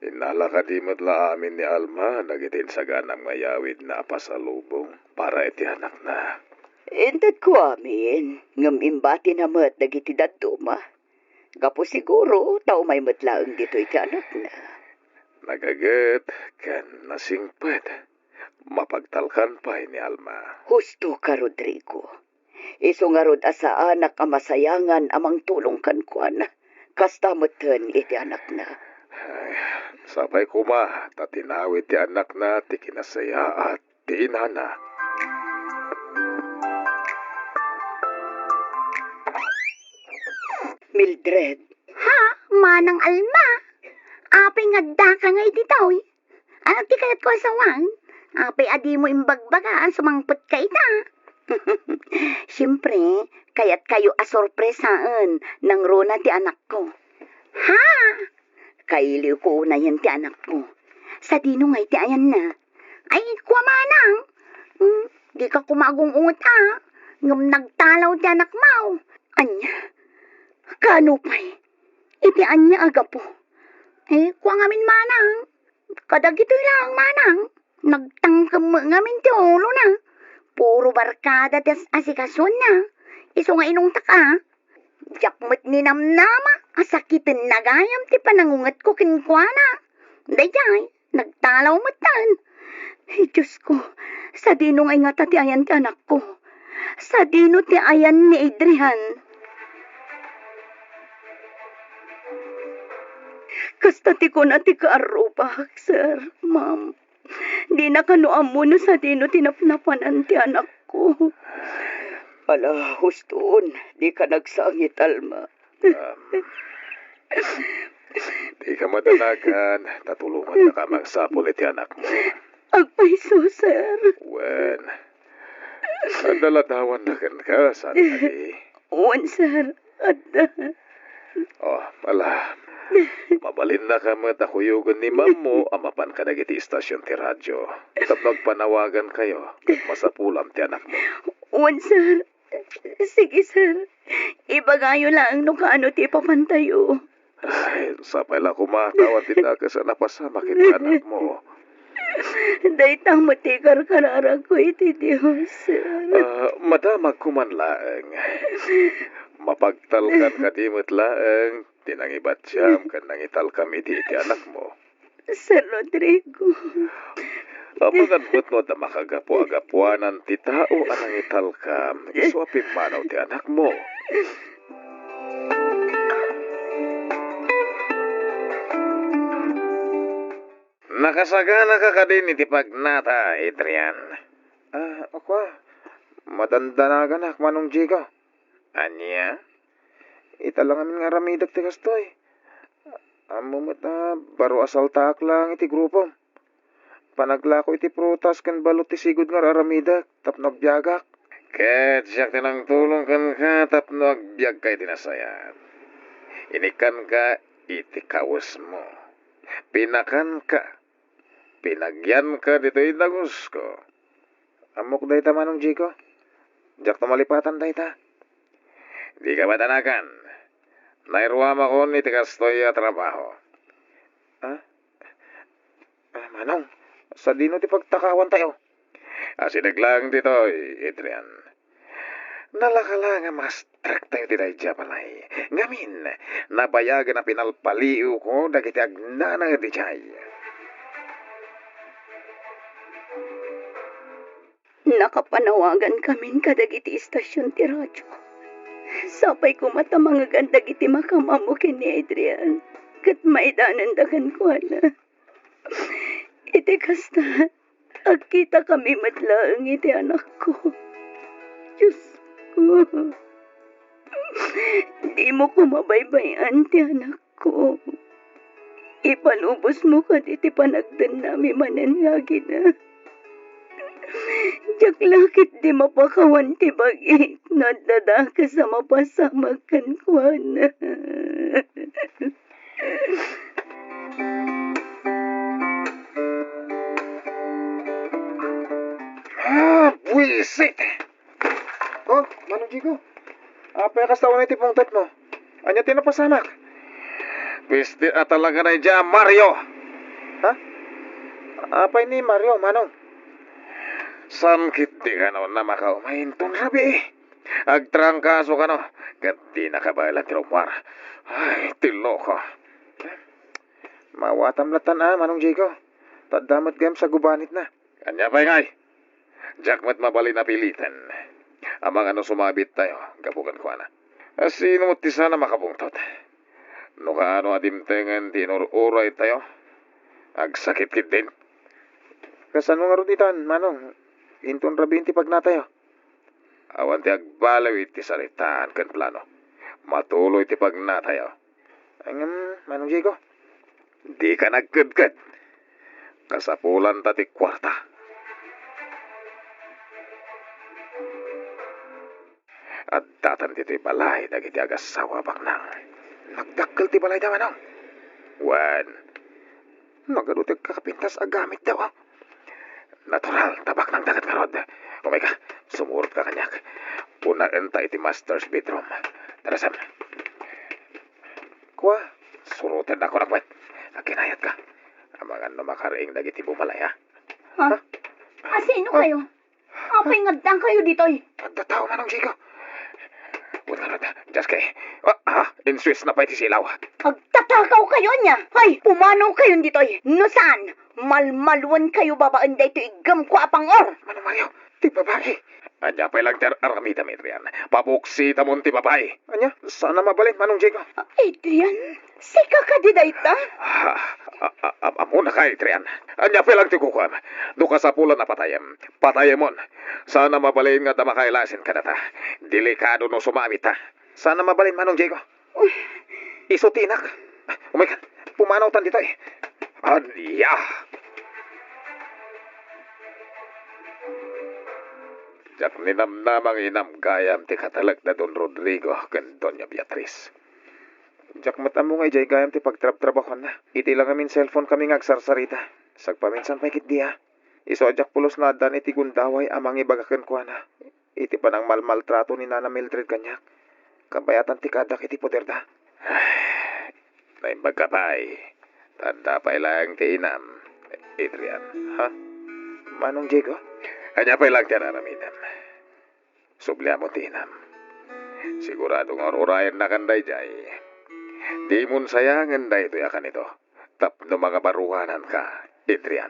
Innala kadi met la amin ni Alma dagiti insaganam nga yawidna a pasalubong para iti anakna? Intedko amin, ngem imbatina met dagiti dadduma. Gapu siguro ta umay met laeng ditoy ti anakna. Nagaget ken nasingpet. Mapagtalkan pay ni Alma. Husto ka, Rodrigo. Isu ngarud a saanak a masayangan a mangtulong kenkuana. Kasta metten iti anakna. Ay, sapay koma ta tinawid ti anakna ti kinasayaat ti inana. Mildred. Ha? Manang Alma? Apay nga addaka ngay ditoy? Ano ti kayatko a sawen? Apay a dimo imbagbaga a sumangpetka ita? Siempre, kayatkayo a sorpresaen nangruna ti anakko. Ha? Kailiwko unayen ti anakko. Sadino ngay ti ayanna? Ay, kua manang. Mm, Dika koma agung-unget a, ngem nagtalaw ti anakmo. Ania? Kaano pay? Iti ania a gapu? Eh, kua ngamin manang. Kadagitoy laeng manang. Nagtangkem met ngamin ti ulona. Puro barkada ti as-asikasuanna. Isu nga inungtak a. Diak met ninamnama a sakitenna gayam ti panangungetko kenkuana. Daydiay, nagtalaw metten. Ay, Diosko, sadino ngay ngata ti ayan ti anakko? Sadino ti ayan ni Adrian? Kasta ti kuna ti kaarrubak, sir, ma'am. Dina kano ammo no sadino ti napnapanan ti anakko. Ala, huston, dika nagsangit, Alma. Um, dika madanagan, ta tulongannaka a mangsapul iti anakmo. Agpayso, sir. Wen, adda ladawanna kenka, saan kadi? Wen, sir. Adda. Oh, ala. Mabalinnaka met a kuyogen ni mammo a mapan kadagiti istasion ti radio tapno agpanawagankayo ket masapulam ti anakmo. Wen, sir. Sige, sir. Ibagayo laeng no kaano ti ipapantayo. Ay, sapay la koma ta awan ti dakes a napasamak iti anakmo. Dayta met ti karkararagko iti Dios, sir. Ah, madamagko man laeng. Mapagtalkan kadi met laeng ti nangibatiam ken nangitalkam idi iti anakmo. Sir Rodrigo. Amangan met no adda makagapu a gapuanan ti tao a nangitalkam isu a pimmanaw ti anakmo. Nakasaganaka kadin iti pagnata, Adrian? Ah, kua, madandanaganak, Manong Jigo. Ania? Ita la ngamin nga aramidek ti kastoy. Ammo met a baro a saltaak laeng iti grupom. Panaglako iti prutas ken balud ti sigud nga ar-aramidek tapno agbiagak. Ket siak ti nangtulong kenka tapno agbiagka iti nasayaat. Inikkanka iti kawesmo. Pinakanka. Pinagyanka ditoy dagusko. Ammok dayta, Manong Jigo. Diakto malipatan dayta. Dika madanagan. Nairuamakon iti kastoy a trabaho. Ah? Ah, Manong, sadino ti pagtakawantayo? Asideg laeng ditoy, Adrian. Nalaka la nga mastriktayo ti daydiay a balay. Ngamin, nabayagen a pinalpaliiwko dagiti agnanaed idiay. Nakapanawagankamin kadagiti istasion ti radio. Sapay koma ta mangegan dagiti makaammo ken ni Adrian ket maidanenda kenkuana. Iti kasta, agkitakami met laeng iti anakko. Diosko, dimo koma baybay-an ti anakko. Ipalubosmo kadi ti panagdennami manen nga agina. Diak la ketdi mapakawan ti bagik no adda dakes a mapasamak kenkuana. Ah, buisit! Oh, Manong Jigo. Apay a kasta unay ti pungtotmo? Ania ti napasamak? Piste a talaga daydiay a Mario! Ha? Apay ni Mario, Manong? Saan ketdi kano a makaumay inton rabii? Agtrangkaso kano, ket di nakabaelan ti rummuar. Ay, ti loko. Maawatam lattan a, Manong Jigo. Ta adda met gayam sagubanitna. Ania pay ngay? Diak met mabalin a piliten. Amangan no sumabittayo, gapu kenkuana. A sino met ti saan a makapungtot? No kaano a dimtengen ti inur-uraytayo, agsakit ketdin. Kasano ngarud itan, Manong? Inton rabiin ti pagnatayo. Awan ti agbaliw iti saritaan ken plano. Matuloy ti pagnatayo. Ngem, Manong Jigo? Dika nagkedked. Kasapulanta ti kuarta. Addatan ditoy balay dagiti agassawa a baknang. Nagdakkel ti balayda, Manong? Wen, nagadu ti agkakapintas a gamitda, oh. Natural ta baknangda ket ngarud. Umayka, sumurot ka kaniak. Unaen ta iti master's bedroom. Tara, Sam. Kua, suroten ako na, kwet. Agkinayat ka. Amangan no makariing dagiti bumalay, ha? Ha? Asino kayo? Apay nga adda kayo ditoy? Agtatao, Manong Diego. Buta na ta. Just kay, ah, ah, insuwis na pay ti silaw. Agtatakaw kayo, anya? Hay, pumanaw kayon ditoy. No saan, malmalwan kayo babaen daytoy iggemko a pangor. Manong Mario, ti babai. Ania pay lang ti ar-aramidem, Adrian? Pabuksitamon ti babai. Ania? Saan a mabalin, Manong Diego? Adrian, sika kadi dayta? Ah, ah, ah, ammona ka, Adrian. Ania pay lang ti kukuam? No kasapulan a patayem, patayemon. Saan a mabalin nga adda makailasin kadata. Delikado no sumamit, ha? Saan a mabalin, Manong Diego? Isu ti inak. Umaykan, pumanawtan ditoy. Ania? Diak ninamnama nga inam gayam ti katalek da Don Rodrigo ken Doña Beatriz. Diak met ammo nga idiay gayam ti pagtrabtrabahuanna. Iti la ngamin cellphone kami nga agsarsarita. Sagpaminsan pay ketdi, a. Isu a diak pulos naaddaan iti gundaway a mangibaga kenkuana iti panangmalmaltrato ni Nana Mildred kaniak. Kabayatan ti kaaddak iti poderda. Naimbag ka pay. Ta adda pay laeng ti inam, Adrian, ha? Manong Diego? Ania pay lang ti ar-aramidem? Subliamon ti inam. Sigurado nga ur-urayennakan daydiay. Dimon sayangen daytoy a kanito tapno mangabaruananka, Adrian.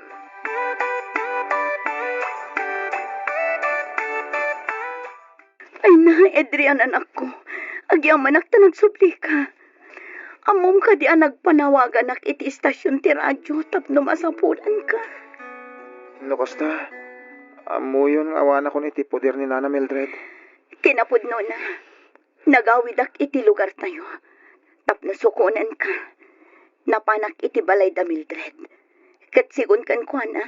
Ay na, Adrian, anakko. Agyamanak ta nagsublika. Ammom kadi a nagpanawaganak iti istasion ti radio tapno masapulanka? No kasta, ammoyon nga awanakon iti poder ni Nana Mildred. Kinapudnona, nagawidak iti lugartayo tapno sukonenka. Napanak iti balay da Mildred. Ket sigun kenkuana,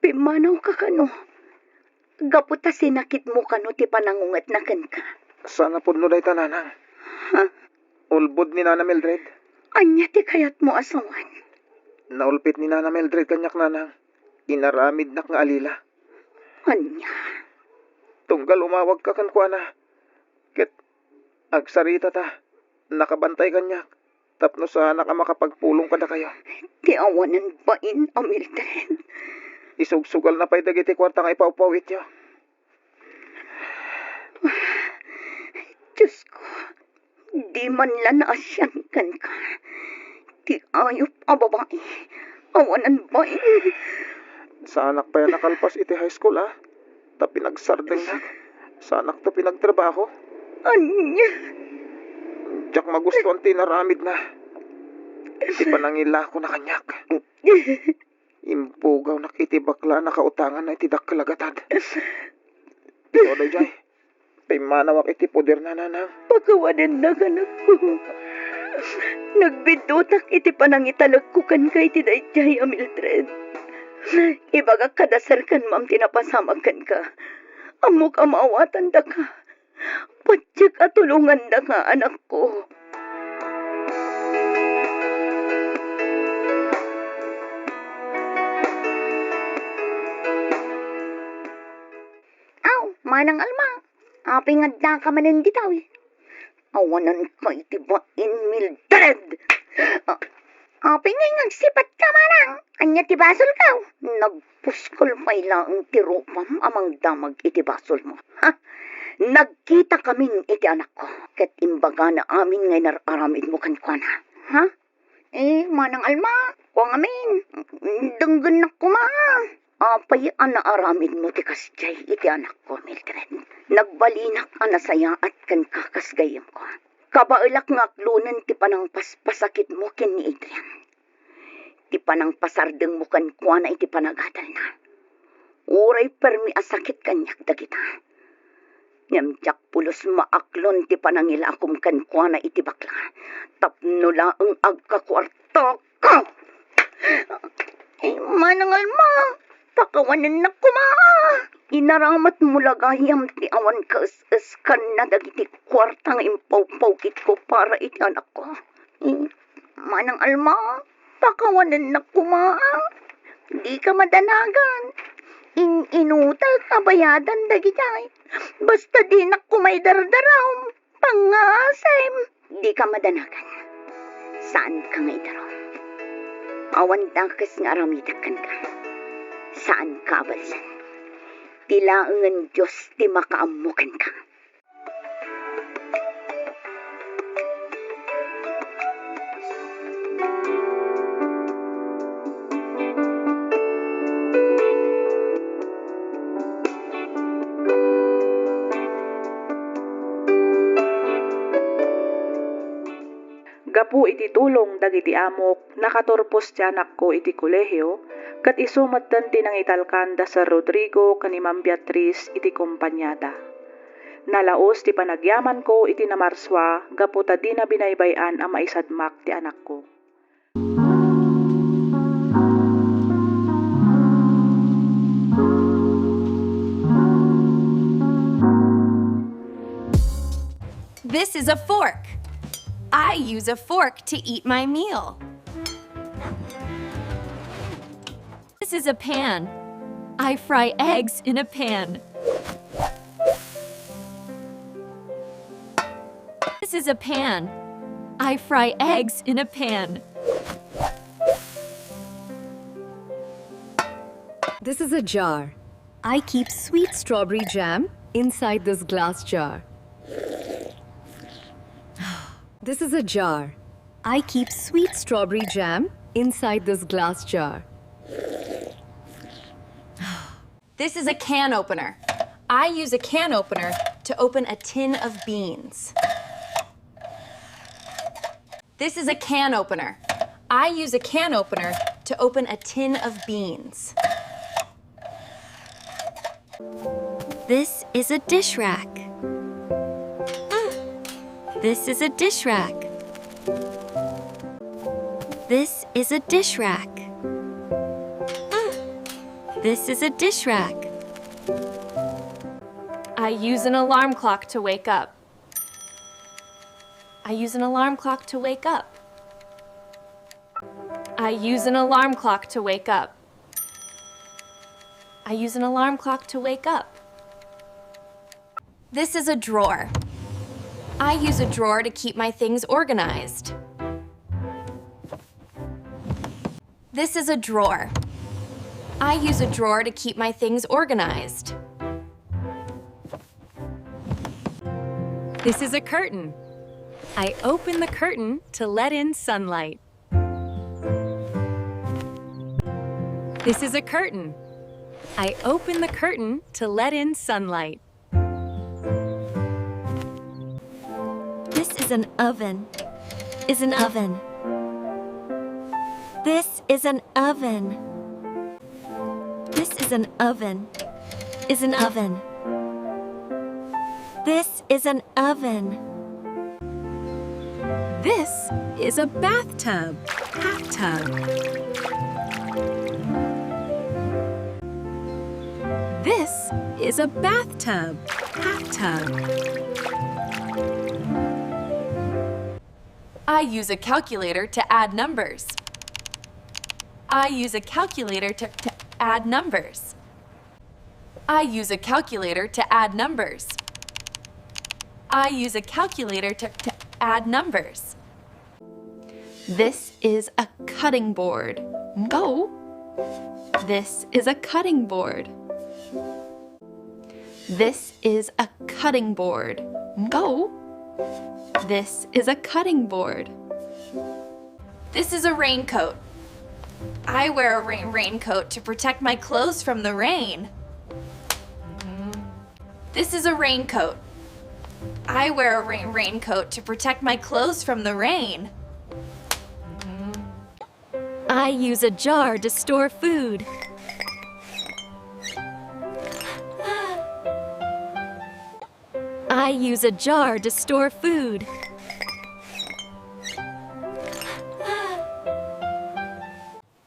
pimmanawka kano. Gapu ta sinakitmo kano ti panangungetna kenka. Saan a pudno dayta, nanang. Ha? Ulbod ni Nana Mildred. Ania ti kayatmo a sawen? Naulpit ni Nana Mildred kaniak, nanang. Inaramidnak nga alila. Ania? Tunggal umawagka kenkuana. Ket agsaritata, nakabantay kaniak tapno saanak a makapagpulong kadakayo. Ti awanen bain a Mildred. Isugsugalna pay dagiti kuarta nga ipawpawityo. Diosko, di man la naasian kenka. Ti ayup a babai, awanen bain. Saanak pay a nakalpas iti high school, a. Ta pinagsardengnak. Saanakto pinagtrabaho. Ania? Diak magustuan ti inaramidna. Ti panangilakona kaniak. Impugawnak iti bakla a nakautanganna iti dakkel a gatad. Ikaw daydiay, pimmanawak iti poderna, nanang. Pakawanennak, anakko. Nagbiddutak iti panangitalekko kenka iti daydiay a Mildred. Ibagak kada serkenmam ti napasamak kenka. Ammok a maawatandaka. Patiek a tulongandaka, anakko. Aw, Manang Alma, apay nga addaka manen ditoy? Awanenka iti bain, Mildred! A-, apay ngay nga agsipatka, manang? Ania ti basolko? Nagpuskol pay laeng ti rupam a mangdamag iti basolmo. Ha? Nagkitakamin iti anakko, ket imbagana amin nga inar-aramidmo kenkuana. Ha? Eh, Manang Alma, kua ngamin, denggennak koma. Apay a naaramidmo ti kasdiay iti anakko, Mildred? Nagbalinak a nasayaat kenka kas gayyemko. Kabaelak nga aklonen ti panangpaspasakitmo ken ni Adrian. Ti panangpasardengmo kenkuana iti panagadalna. Uray permi a sakit kaniak dagita. Ngem diak pulos maaklon ti panangilakom kenkuana iti bakla. Tapno laeng agkakuartaka. Ay, Manang Alma, pakawanennak koma. Inaramatmo la gayam ti awan kaes-eskanna dagiti kuarta nga impawpawkitko para iti anakko. Ay, Manang Alma, pakawanennak koma. Dika madanagan. In-inutak a bayadan dagiti ay. Basta dinak kumay dardaram. Pangasem. Dika madanagan. Saanka nga idarum. Awan dakes nga aramidek kenka. Saanka a balsen. Ti laengen Dios ti makaammo kenka. Gapu iti tulong dagiti amok, nakaturpos ti anakko iti kolehio, ket isu metten ti nangitalkan da Sir Rodrigo ken ni Ma'am Beatriz iti kompaniada. Nalaus ti panagyamanko iti Namarsua gapu ta dina binaybay-an a maisadmak ti anakko. This is a fork. I use a fork to eat my meal. This is a pan. I fry eggs in a pan. This is a pan. I fry eggs in a pan. This is a jar. I keep sweet strawberry jam inside this glass jar. This is a jar. I keep sweet strawberry jam inside this glass jar. This is a can opener. I use a can opener to open a tin of beans. This is a can opener. I use a can opener to open a tin of beans. This is a dish rack. This is a dish rack. This is a dish rack. This is a dish rack. I use an alarm clock to wake up. I use an alarm clock to wake up. I use an alarm clock to wake up. I use an alarm clock to wake up. This is a drawer. I use a drawer to keep my things organized. This is a drawer. I use a drawer to keep my things organized. This is a curtain. I open the curtain to let in sunlight. This is a curtain. I open the curtain to let in sunlight. This is an oven. Is an oven. This is an oven. This is an oven. Is an oven. This is an oven. This is a bathtub. Half tub. This is a bathtub. Half tub. I use a calculator to add numbers. I use a calculator to, to add numbers. I use a calculator to add numbers. I use a calculator to, to add numbers. This is a cutting board. Go. This is a cutting board. This is a cutting board. Go. This is a cutting board. This is a raincoat. I wear a rain raincoat to protect my clothes from the rain. This is a raincoat. I wear a rain raincoat to protect my clothes from the rain. I use a jar to store food. I use a jar to store food.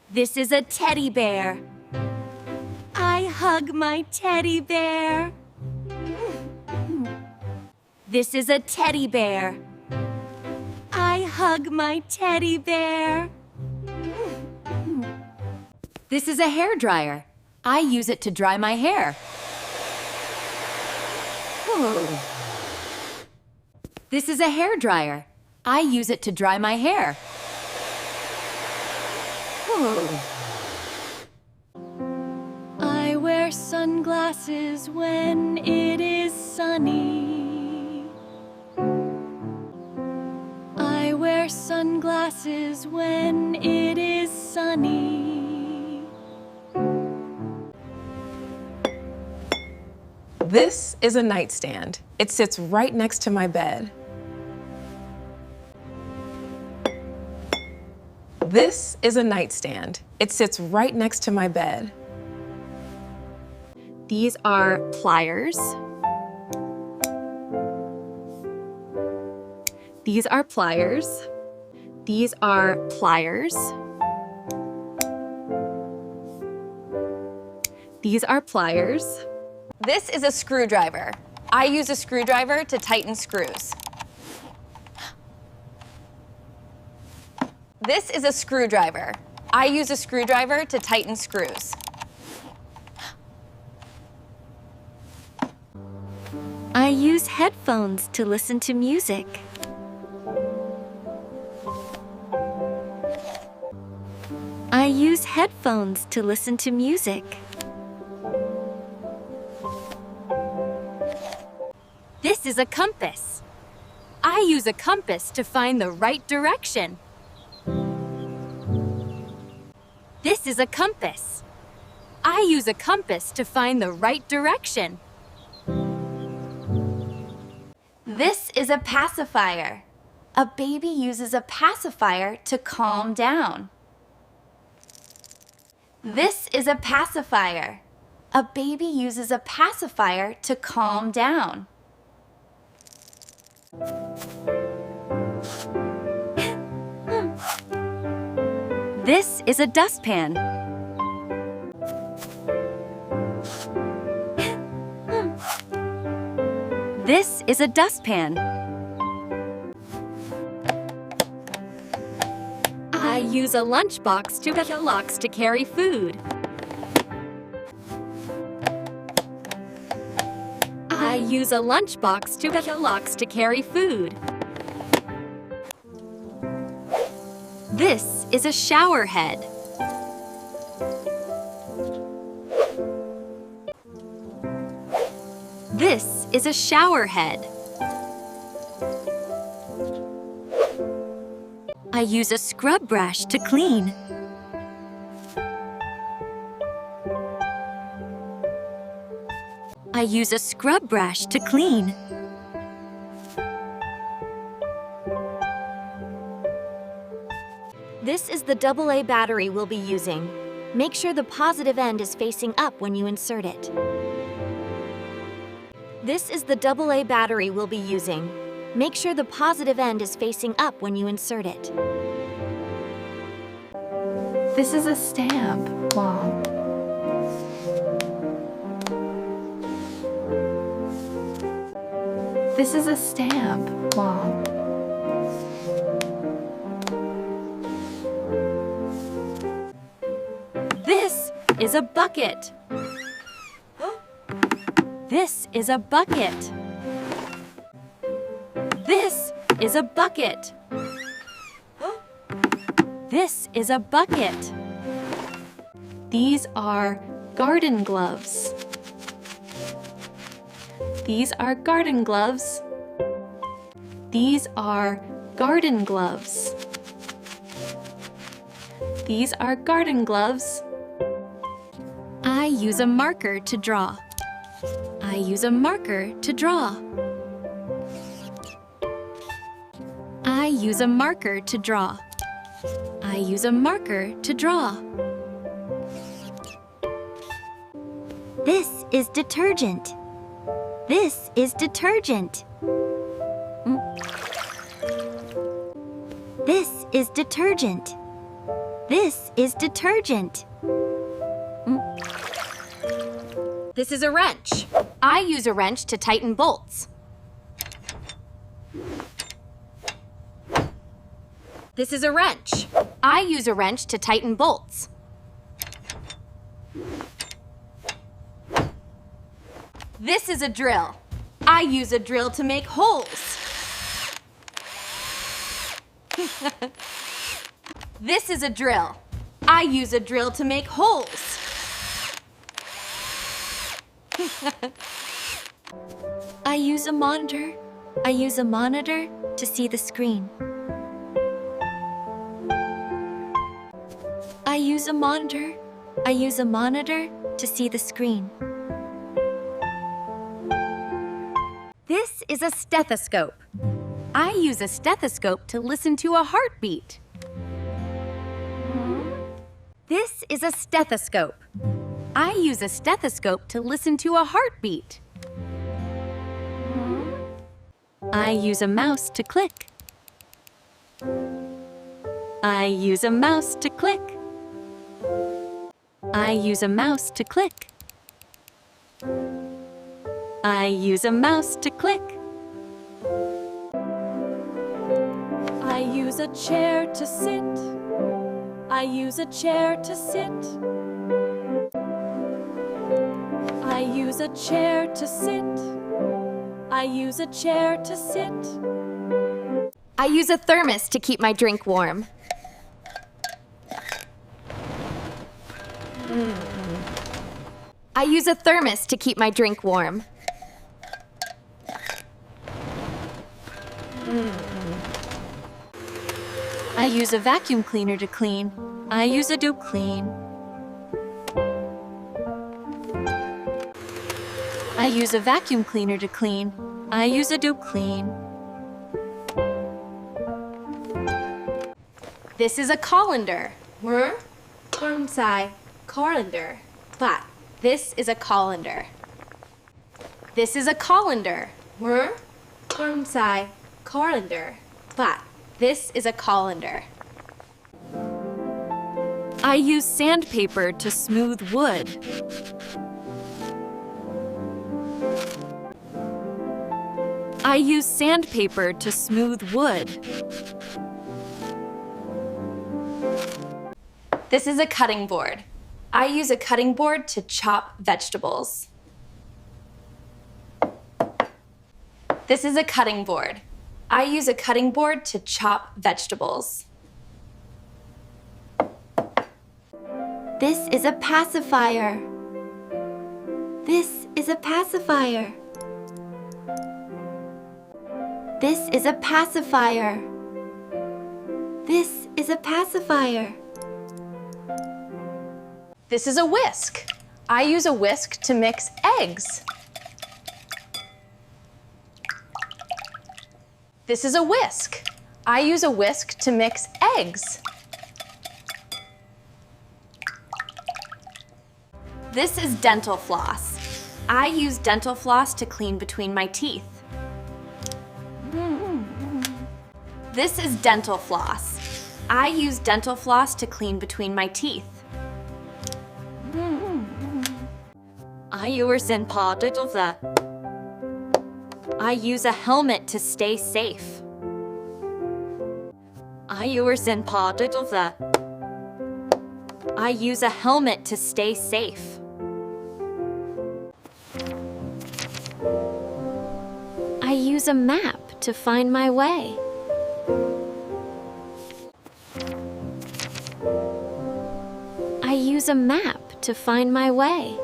This is a teddy bear. I hug my teddy bear. This is a teddy bear. I hug my teddy bear. This is a hair dryer. I use it to dry my hair. This is a hair dryer. I use it to dry my hair. I wear sunglasses when it is sunny. I wear sunglasses when it is sunny. This is a nightstand. It sits right next to my bed. This is a nightstand. It sits right next to my bed. These are pliers. These are pliers. These are pliers. These are pliers. This is a screwdriver. I use a screwdriver to tighten screws. This is a screwdriver. I use a screwdriver to tighten screws. I use headphones to listen to music. I use headphones to listen to music. This is a compass. I use a compass to find the right direction. This is a compass. I use a compass to find the right direction. This is a pacifier. A baby uses a pacifier to calm down. This is a pacifier. A baby uses a pacifier to calm down. This is a dustpan. This is a dustpan. I use a lunchbox to Kellogg's to carry food. I use a lunchbox to Kellogg's to carry food. This is a shower head. This is a shower head. I use a scrub brush to clean. I use a scrub brush to clean. This is the double A battery we'll be using. Make sure the positive end is facing up when you insert it. This is the double A battery we'll be using. Make sure the positive end is facing up when you insert it. This is a stamp. Wow. This is a stamp. Wow. This is a bucket. This is a bucket. This is a bucket. This is a bucket. These are garden gloves. These are garden gloves. These are garden gloves. These are garden gloves. I use a marker to draw. I use a marker to draw. I use a marker to draw. I use a marker to draw. This is detergent. This is detergent. Mm. This is detergent. This is detergent. Mm. This is a wrench. I use a wrench to tighten bolts. This is a wrench. I use a wrench to tighten bolts. This is a drill. I use a drill to make holes. This is a drill. I use a drill to make holes. I use a monitor. I use a monitor to see the screen. I use a monitor. I use a monitor to see the screen. This is a stethoscope. I use a stethoscope to listen to a heartbeat. This is a stethoscope. I use a stethoscope to listen to a heartbeat. I use a mouse to click. I use a mouse to click. I use a mouse to click. I use a mouse to click. I use a chair to sit. I use a chair to sit. I use a chair to sit. I use a chair to sit. I use a thermos to keep my drink warm. I use a thermos to keep my drink warm. I use a vacuum cleaner to clean. I use a deep clean. I use a vacuum cleaner to clean. I use a deep clean. This is a colander. Mer? Kornsai. Colander. But this is a colander. This is a colander. Mer? Kornsai. Colander. But this is a colander. I use sandpaper to smooth wood. I use sandpaper to smooth wood. This is a cutting board. I use a cutting board to chop vegetables. This is a cutting board. I use a cutting board to chop vegetables. This is a pacifier. This is a pacifier. This is a pacifier. This is a pacifier. This is a whisk. I use a whisk to mix eggs. This is a whisk. I use a whisk to mix eggs. This is dental floss. I use dental floss to clean between my teeth. This is dental floss. I use dental floss to clean between my teeth. I use a dental floss. I use a helmet to stay safe. I use a dental floss. I use a helmet to stay safe. I use a map to find my way. I use a map to find my way.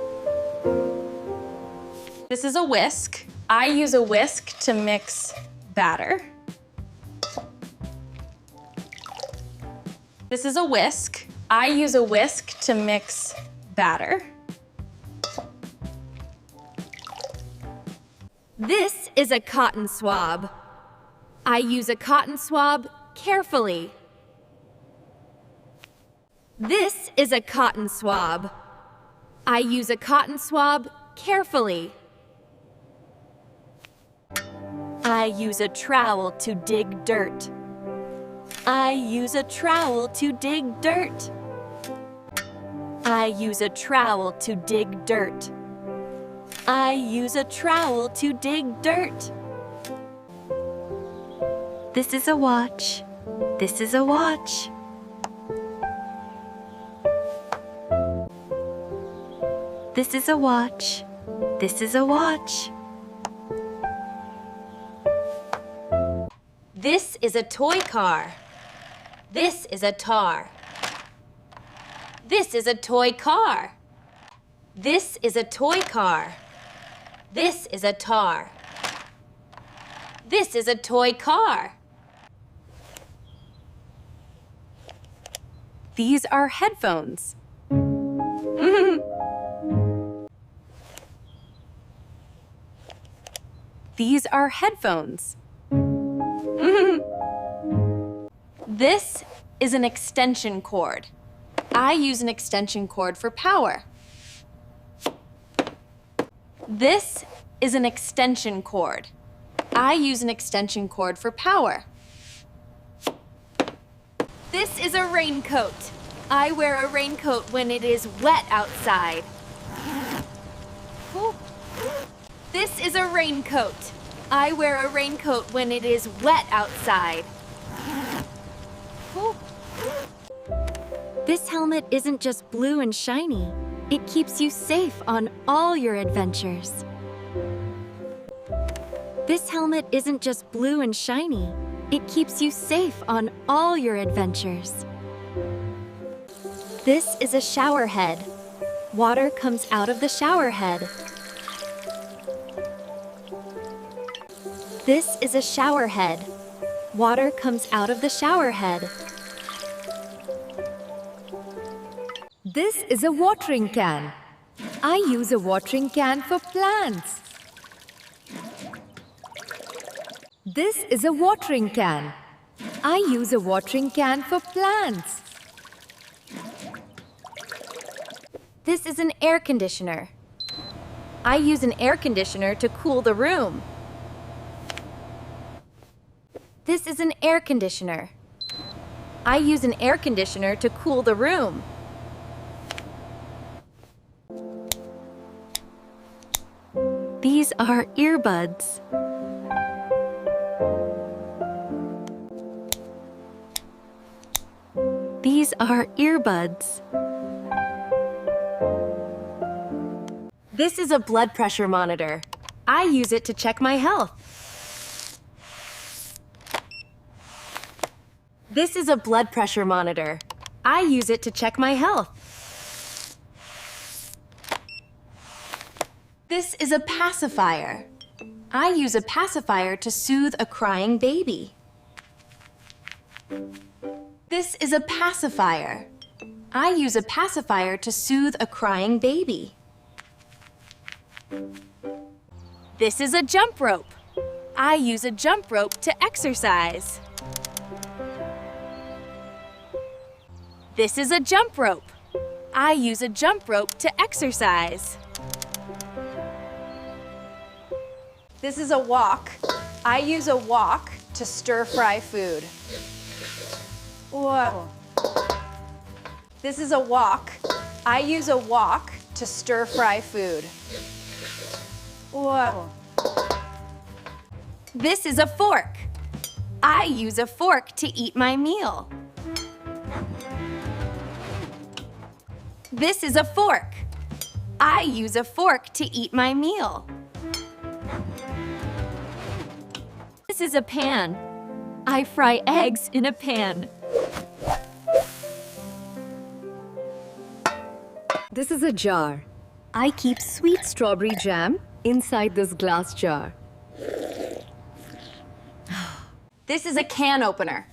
This is a whisk. I use a whisk to mix batter. This is a whisk. I use a whisk to mix batter. This is a cotton swab. I use a cotton swab carefully. This is a cotton swab. I use a cotton swab carefully. I use a trowel to dig dirt. I use a trowel to dig dirt. I use a trowel to dig dirt. I use a trowel to dig dirt. This is a watch. This is a watch. This is a watch. This is a watch. This is a toy car. This is a tar. This is a toy car. This is a toy car. This is a tar. This is a toy car. These are headphones. These are headphones. This is an extension cord. I use an extension cord for power. This is an extension cord. I use an extension cord for power. This is a raincoat. I wear a raincoat when it is wet outside. This is a raincoat. I wear a raincoat when it is wet outside. This helmet isn't just blue and shiny. It keeps you safe on all your adventures. This helmet isn't just blue and shiny. It keeps you safe on all your adventures. This is a shower head. Water comes out of the shower head. This is a shower head. Water comes out of the shower head. This is a watering can. I use a watering can for plants. This is a watering can. I use a watering can for plants. This is an air conditioner. I use an air conditioner to cool the room. This is an air conditioner. I use an air conditioner to cool the room. These are earbuds. These are earbuds. This is a blood pressure monitor. I use it to check my health. This is a blood pressure monitor. I use it to check my health. This is a pacifier. I use a pacifier to soothe a crying baby. This is a pacifier. I use a pacifier to soothe a crying baby. This is a jump rope. I use a jump rope to exercise. This is a jump rope. I use a jump rope to exercise. This is a wok. I use a wok to stir fry food. Whoa. This is a wok. I use a wok to stir fry food. Whoa. This is a fork. I use a fork to eat my meal. This is a fork. I use a fork to eat my meal. This is a pan. I fry eggs in a pan. This is a jar. I keep sweet strawberry jam inside this glass jar. This is a can opener.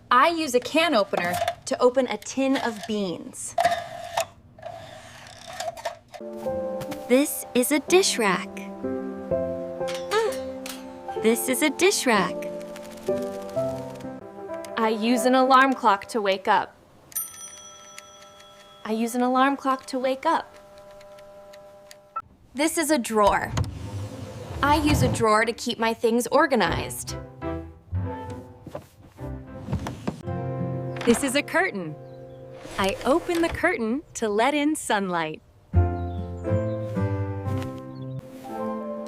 I use a can opener to open a tin of beans. This is a dish rack. This is a dish rack. I use an alarm clock to wake up. I use an alarm clock to wake up. This is a drawer. I use a drawer to keep my things organized. This is a curtain. I open the curtain to let in sunlight.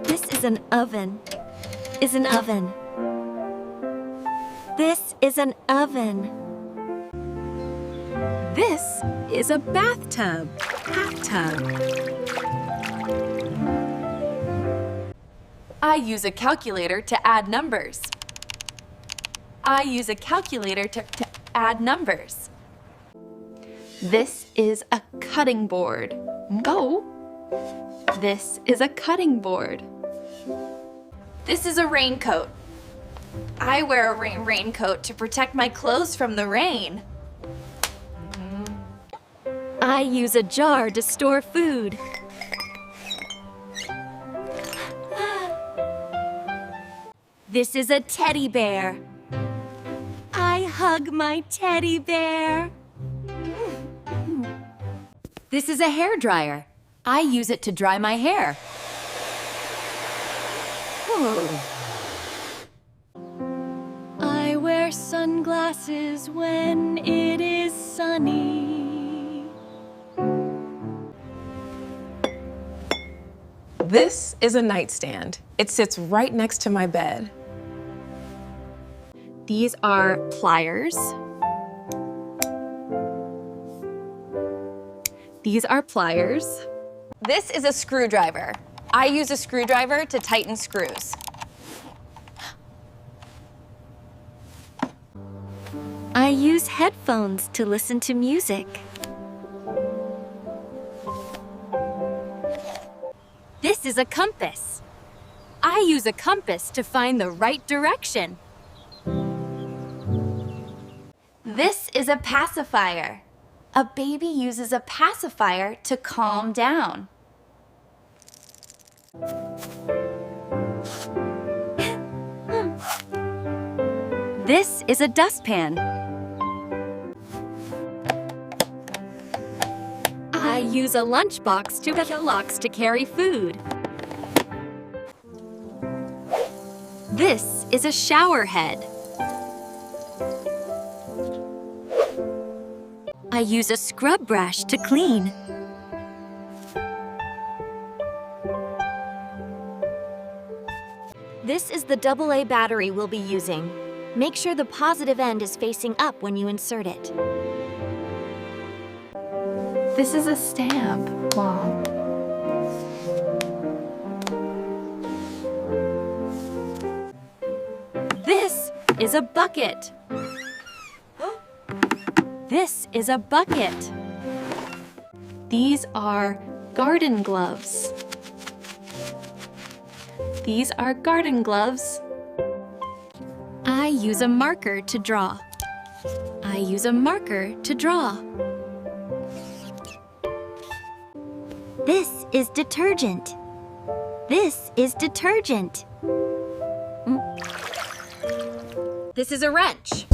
This is an oven. Is an oven. This is an oven. This is a bathtub. Bathtub. I use a calculator to add numbers. I use a calculator to, to add numbers. This is a cutting board. Go. This is a cutting board. This is a raincoat. I wear a rain raincoat to protect my clothes from the rain. I use a jar to store food. This is a teddy bear. I hug my teddy bear. This is a hair dryer. I use it to dry my hair. I wear sunglasses when it is sunny. This is a nightstand. It sits right next to my bed. These are pliers. These are pliers. This is a screwdriver. I use a screwdriver to tighten screws. I use headphones to listen to music. This is a compass. I use a compass to find the right direction. This is a pacifier. A baby uses a pacifier to calm down. This is a dustpan. I use a lunchbox to put locks to carry food. This is a shower head. I use a scrub brush to clean. This is the double A battery we'll be using. Make sure the positive end is facing up when you insert it. This is a stamp. Wow. This is a bucket. This is a bucket. These are garden gloves. These are garden gloves. I use a marker to draw. I use a marker to draw. This is detergent. This is detergent. Mm. This is a wrench.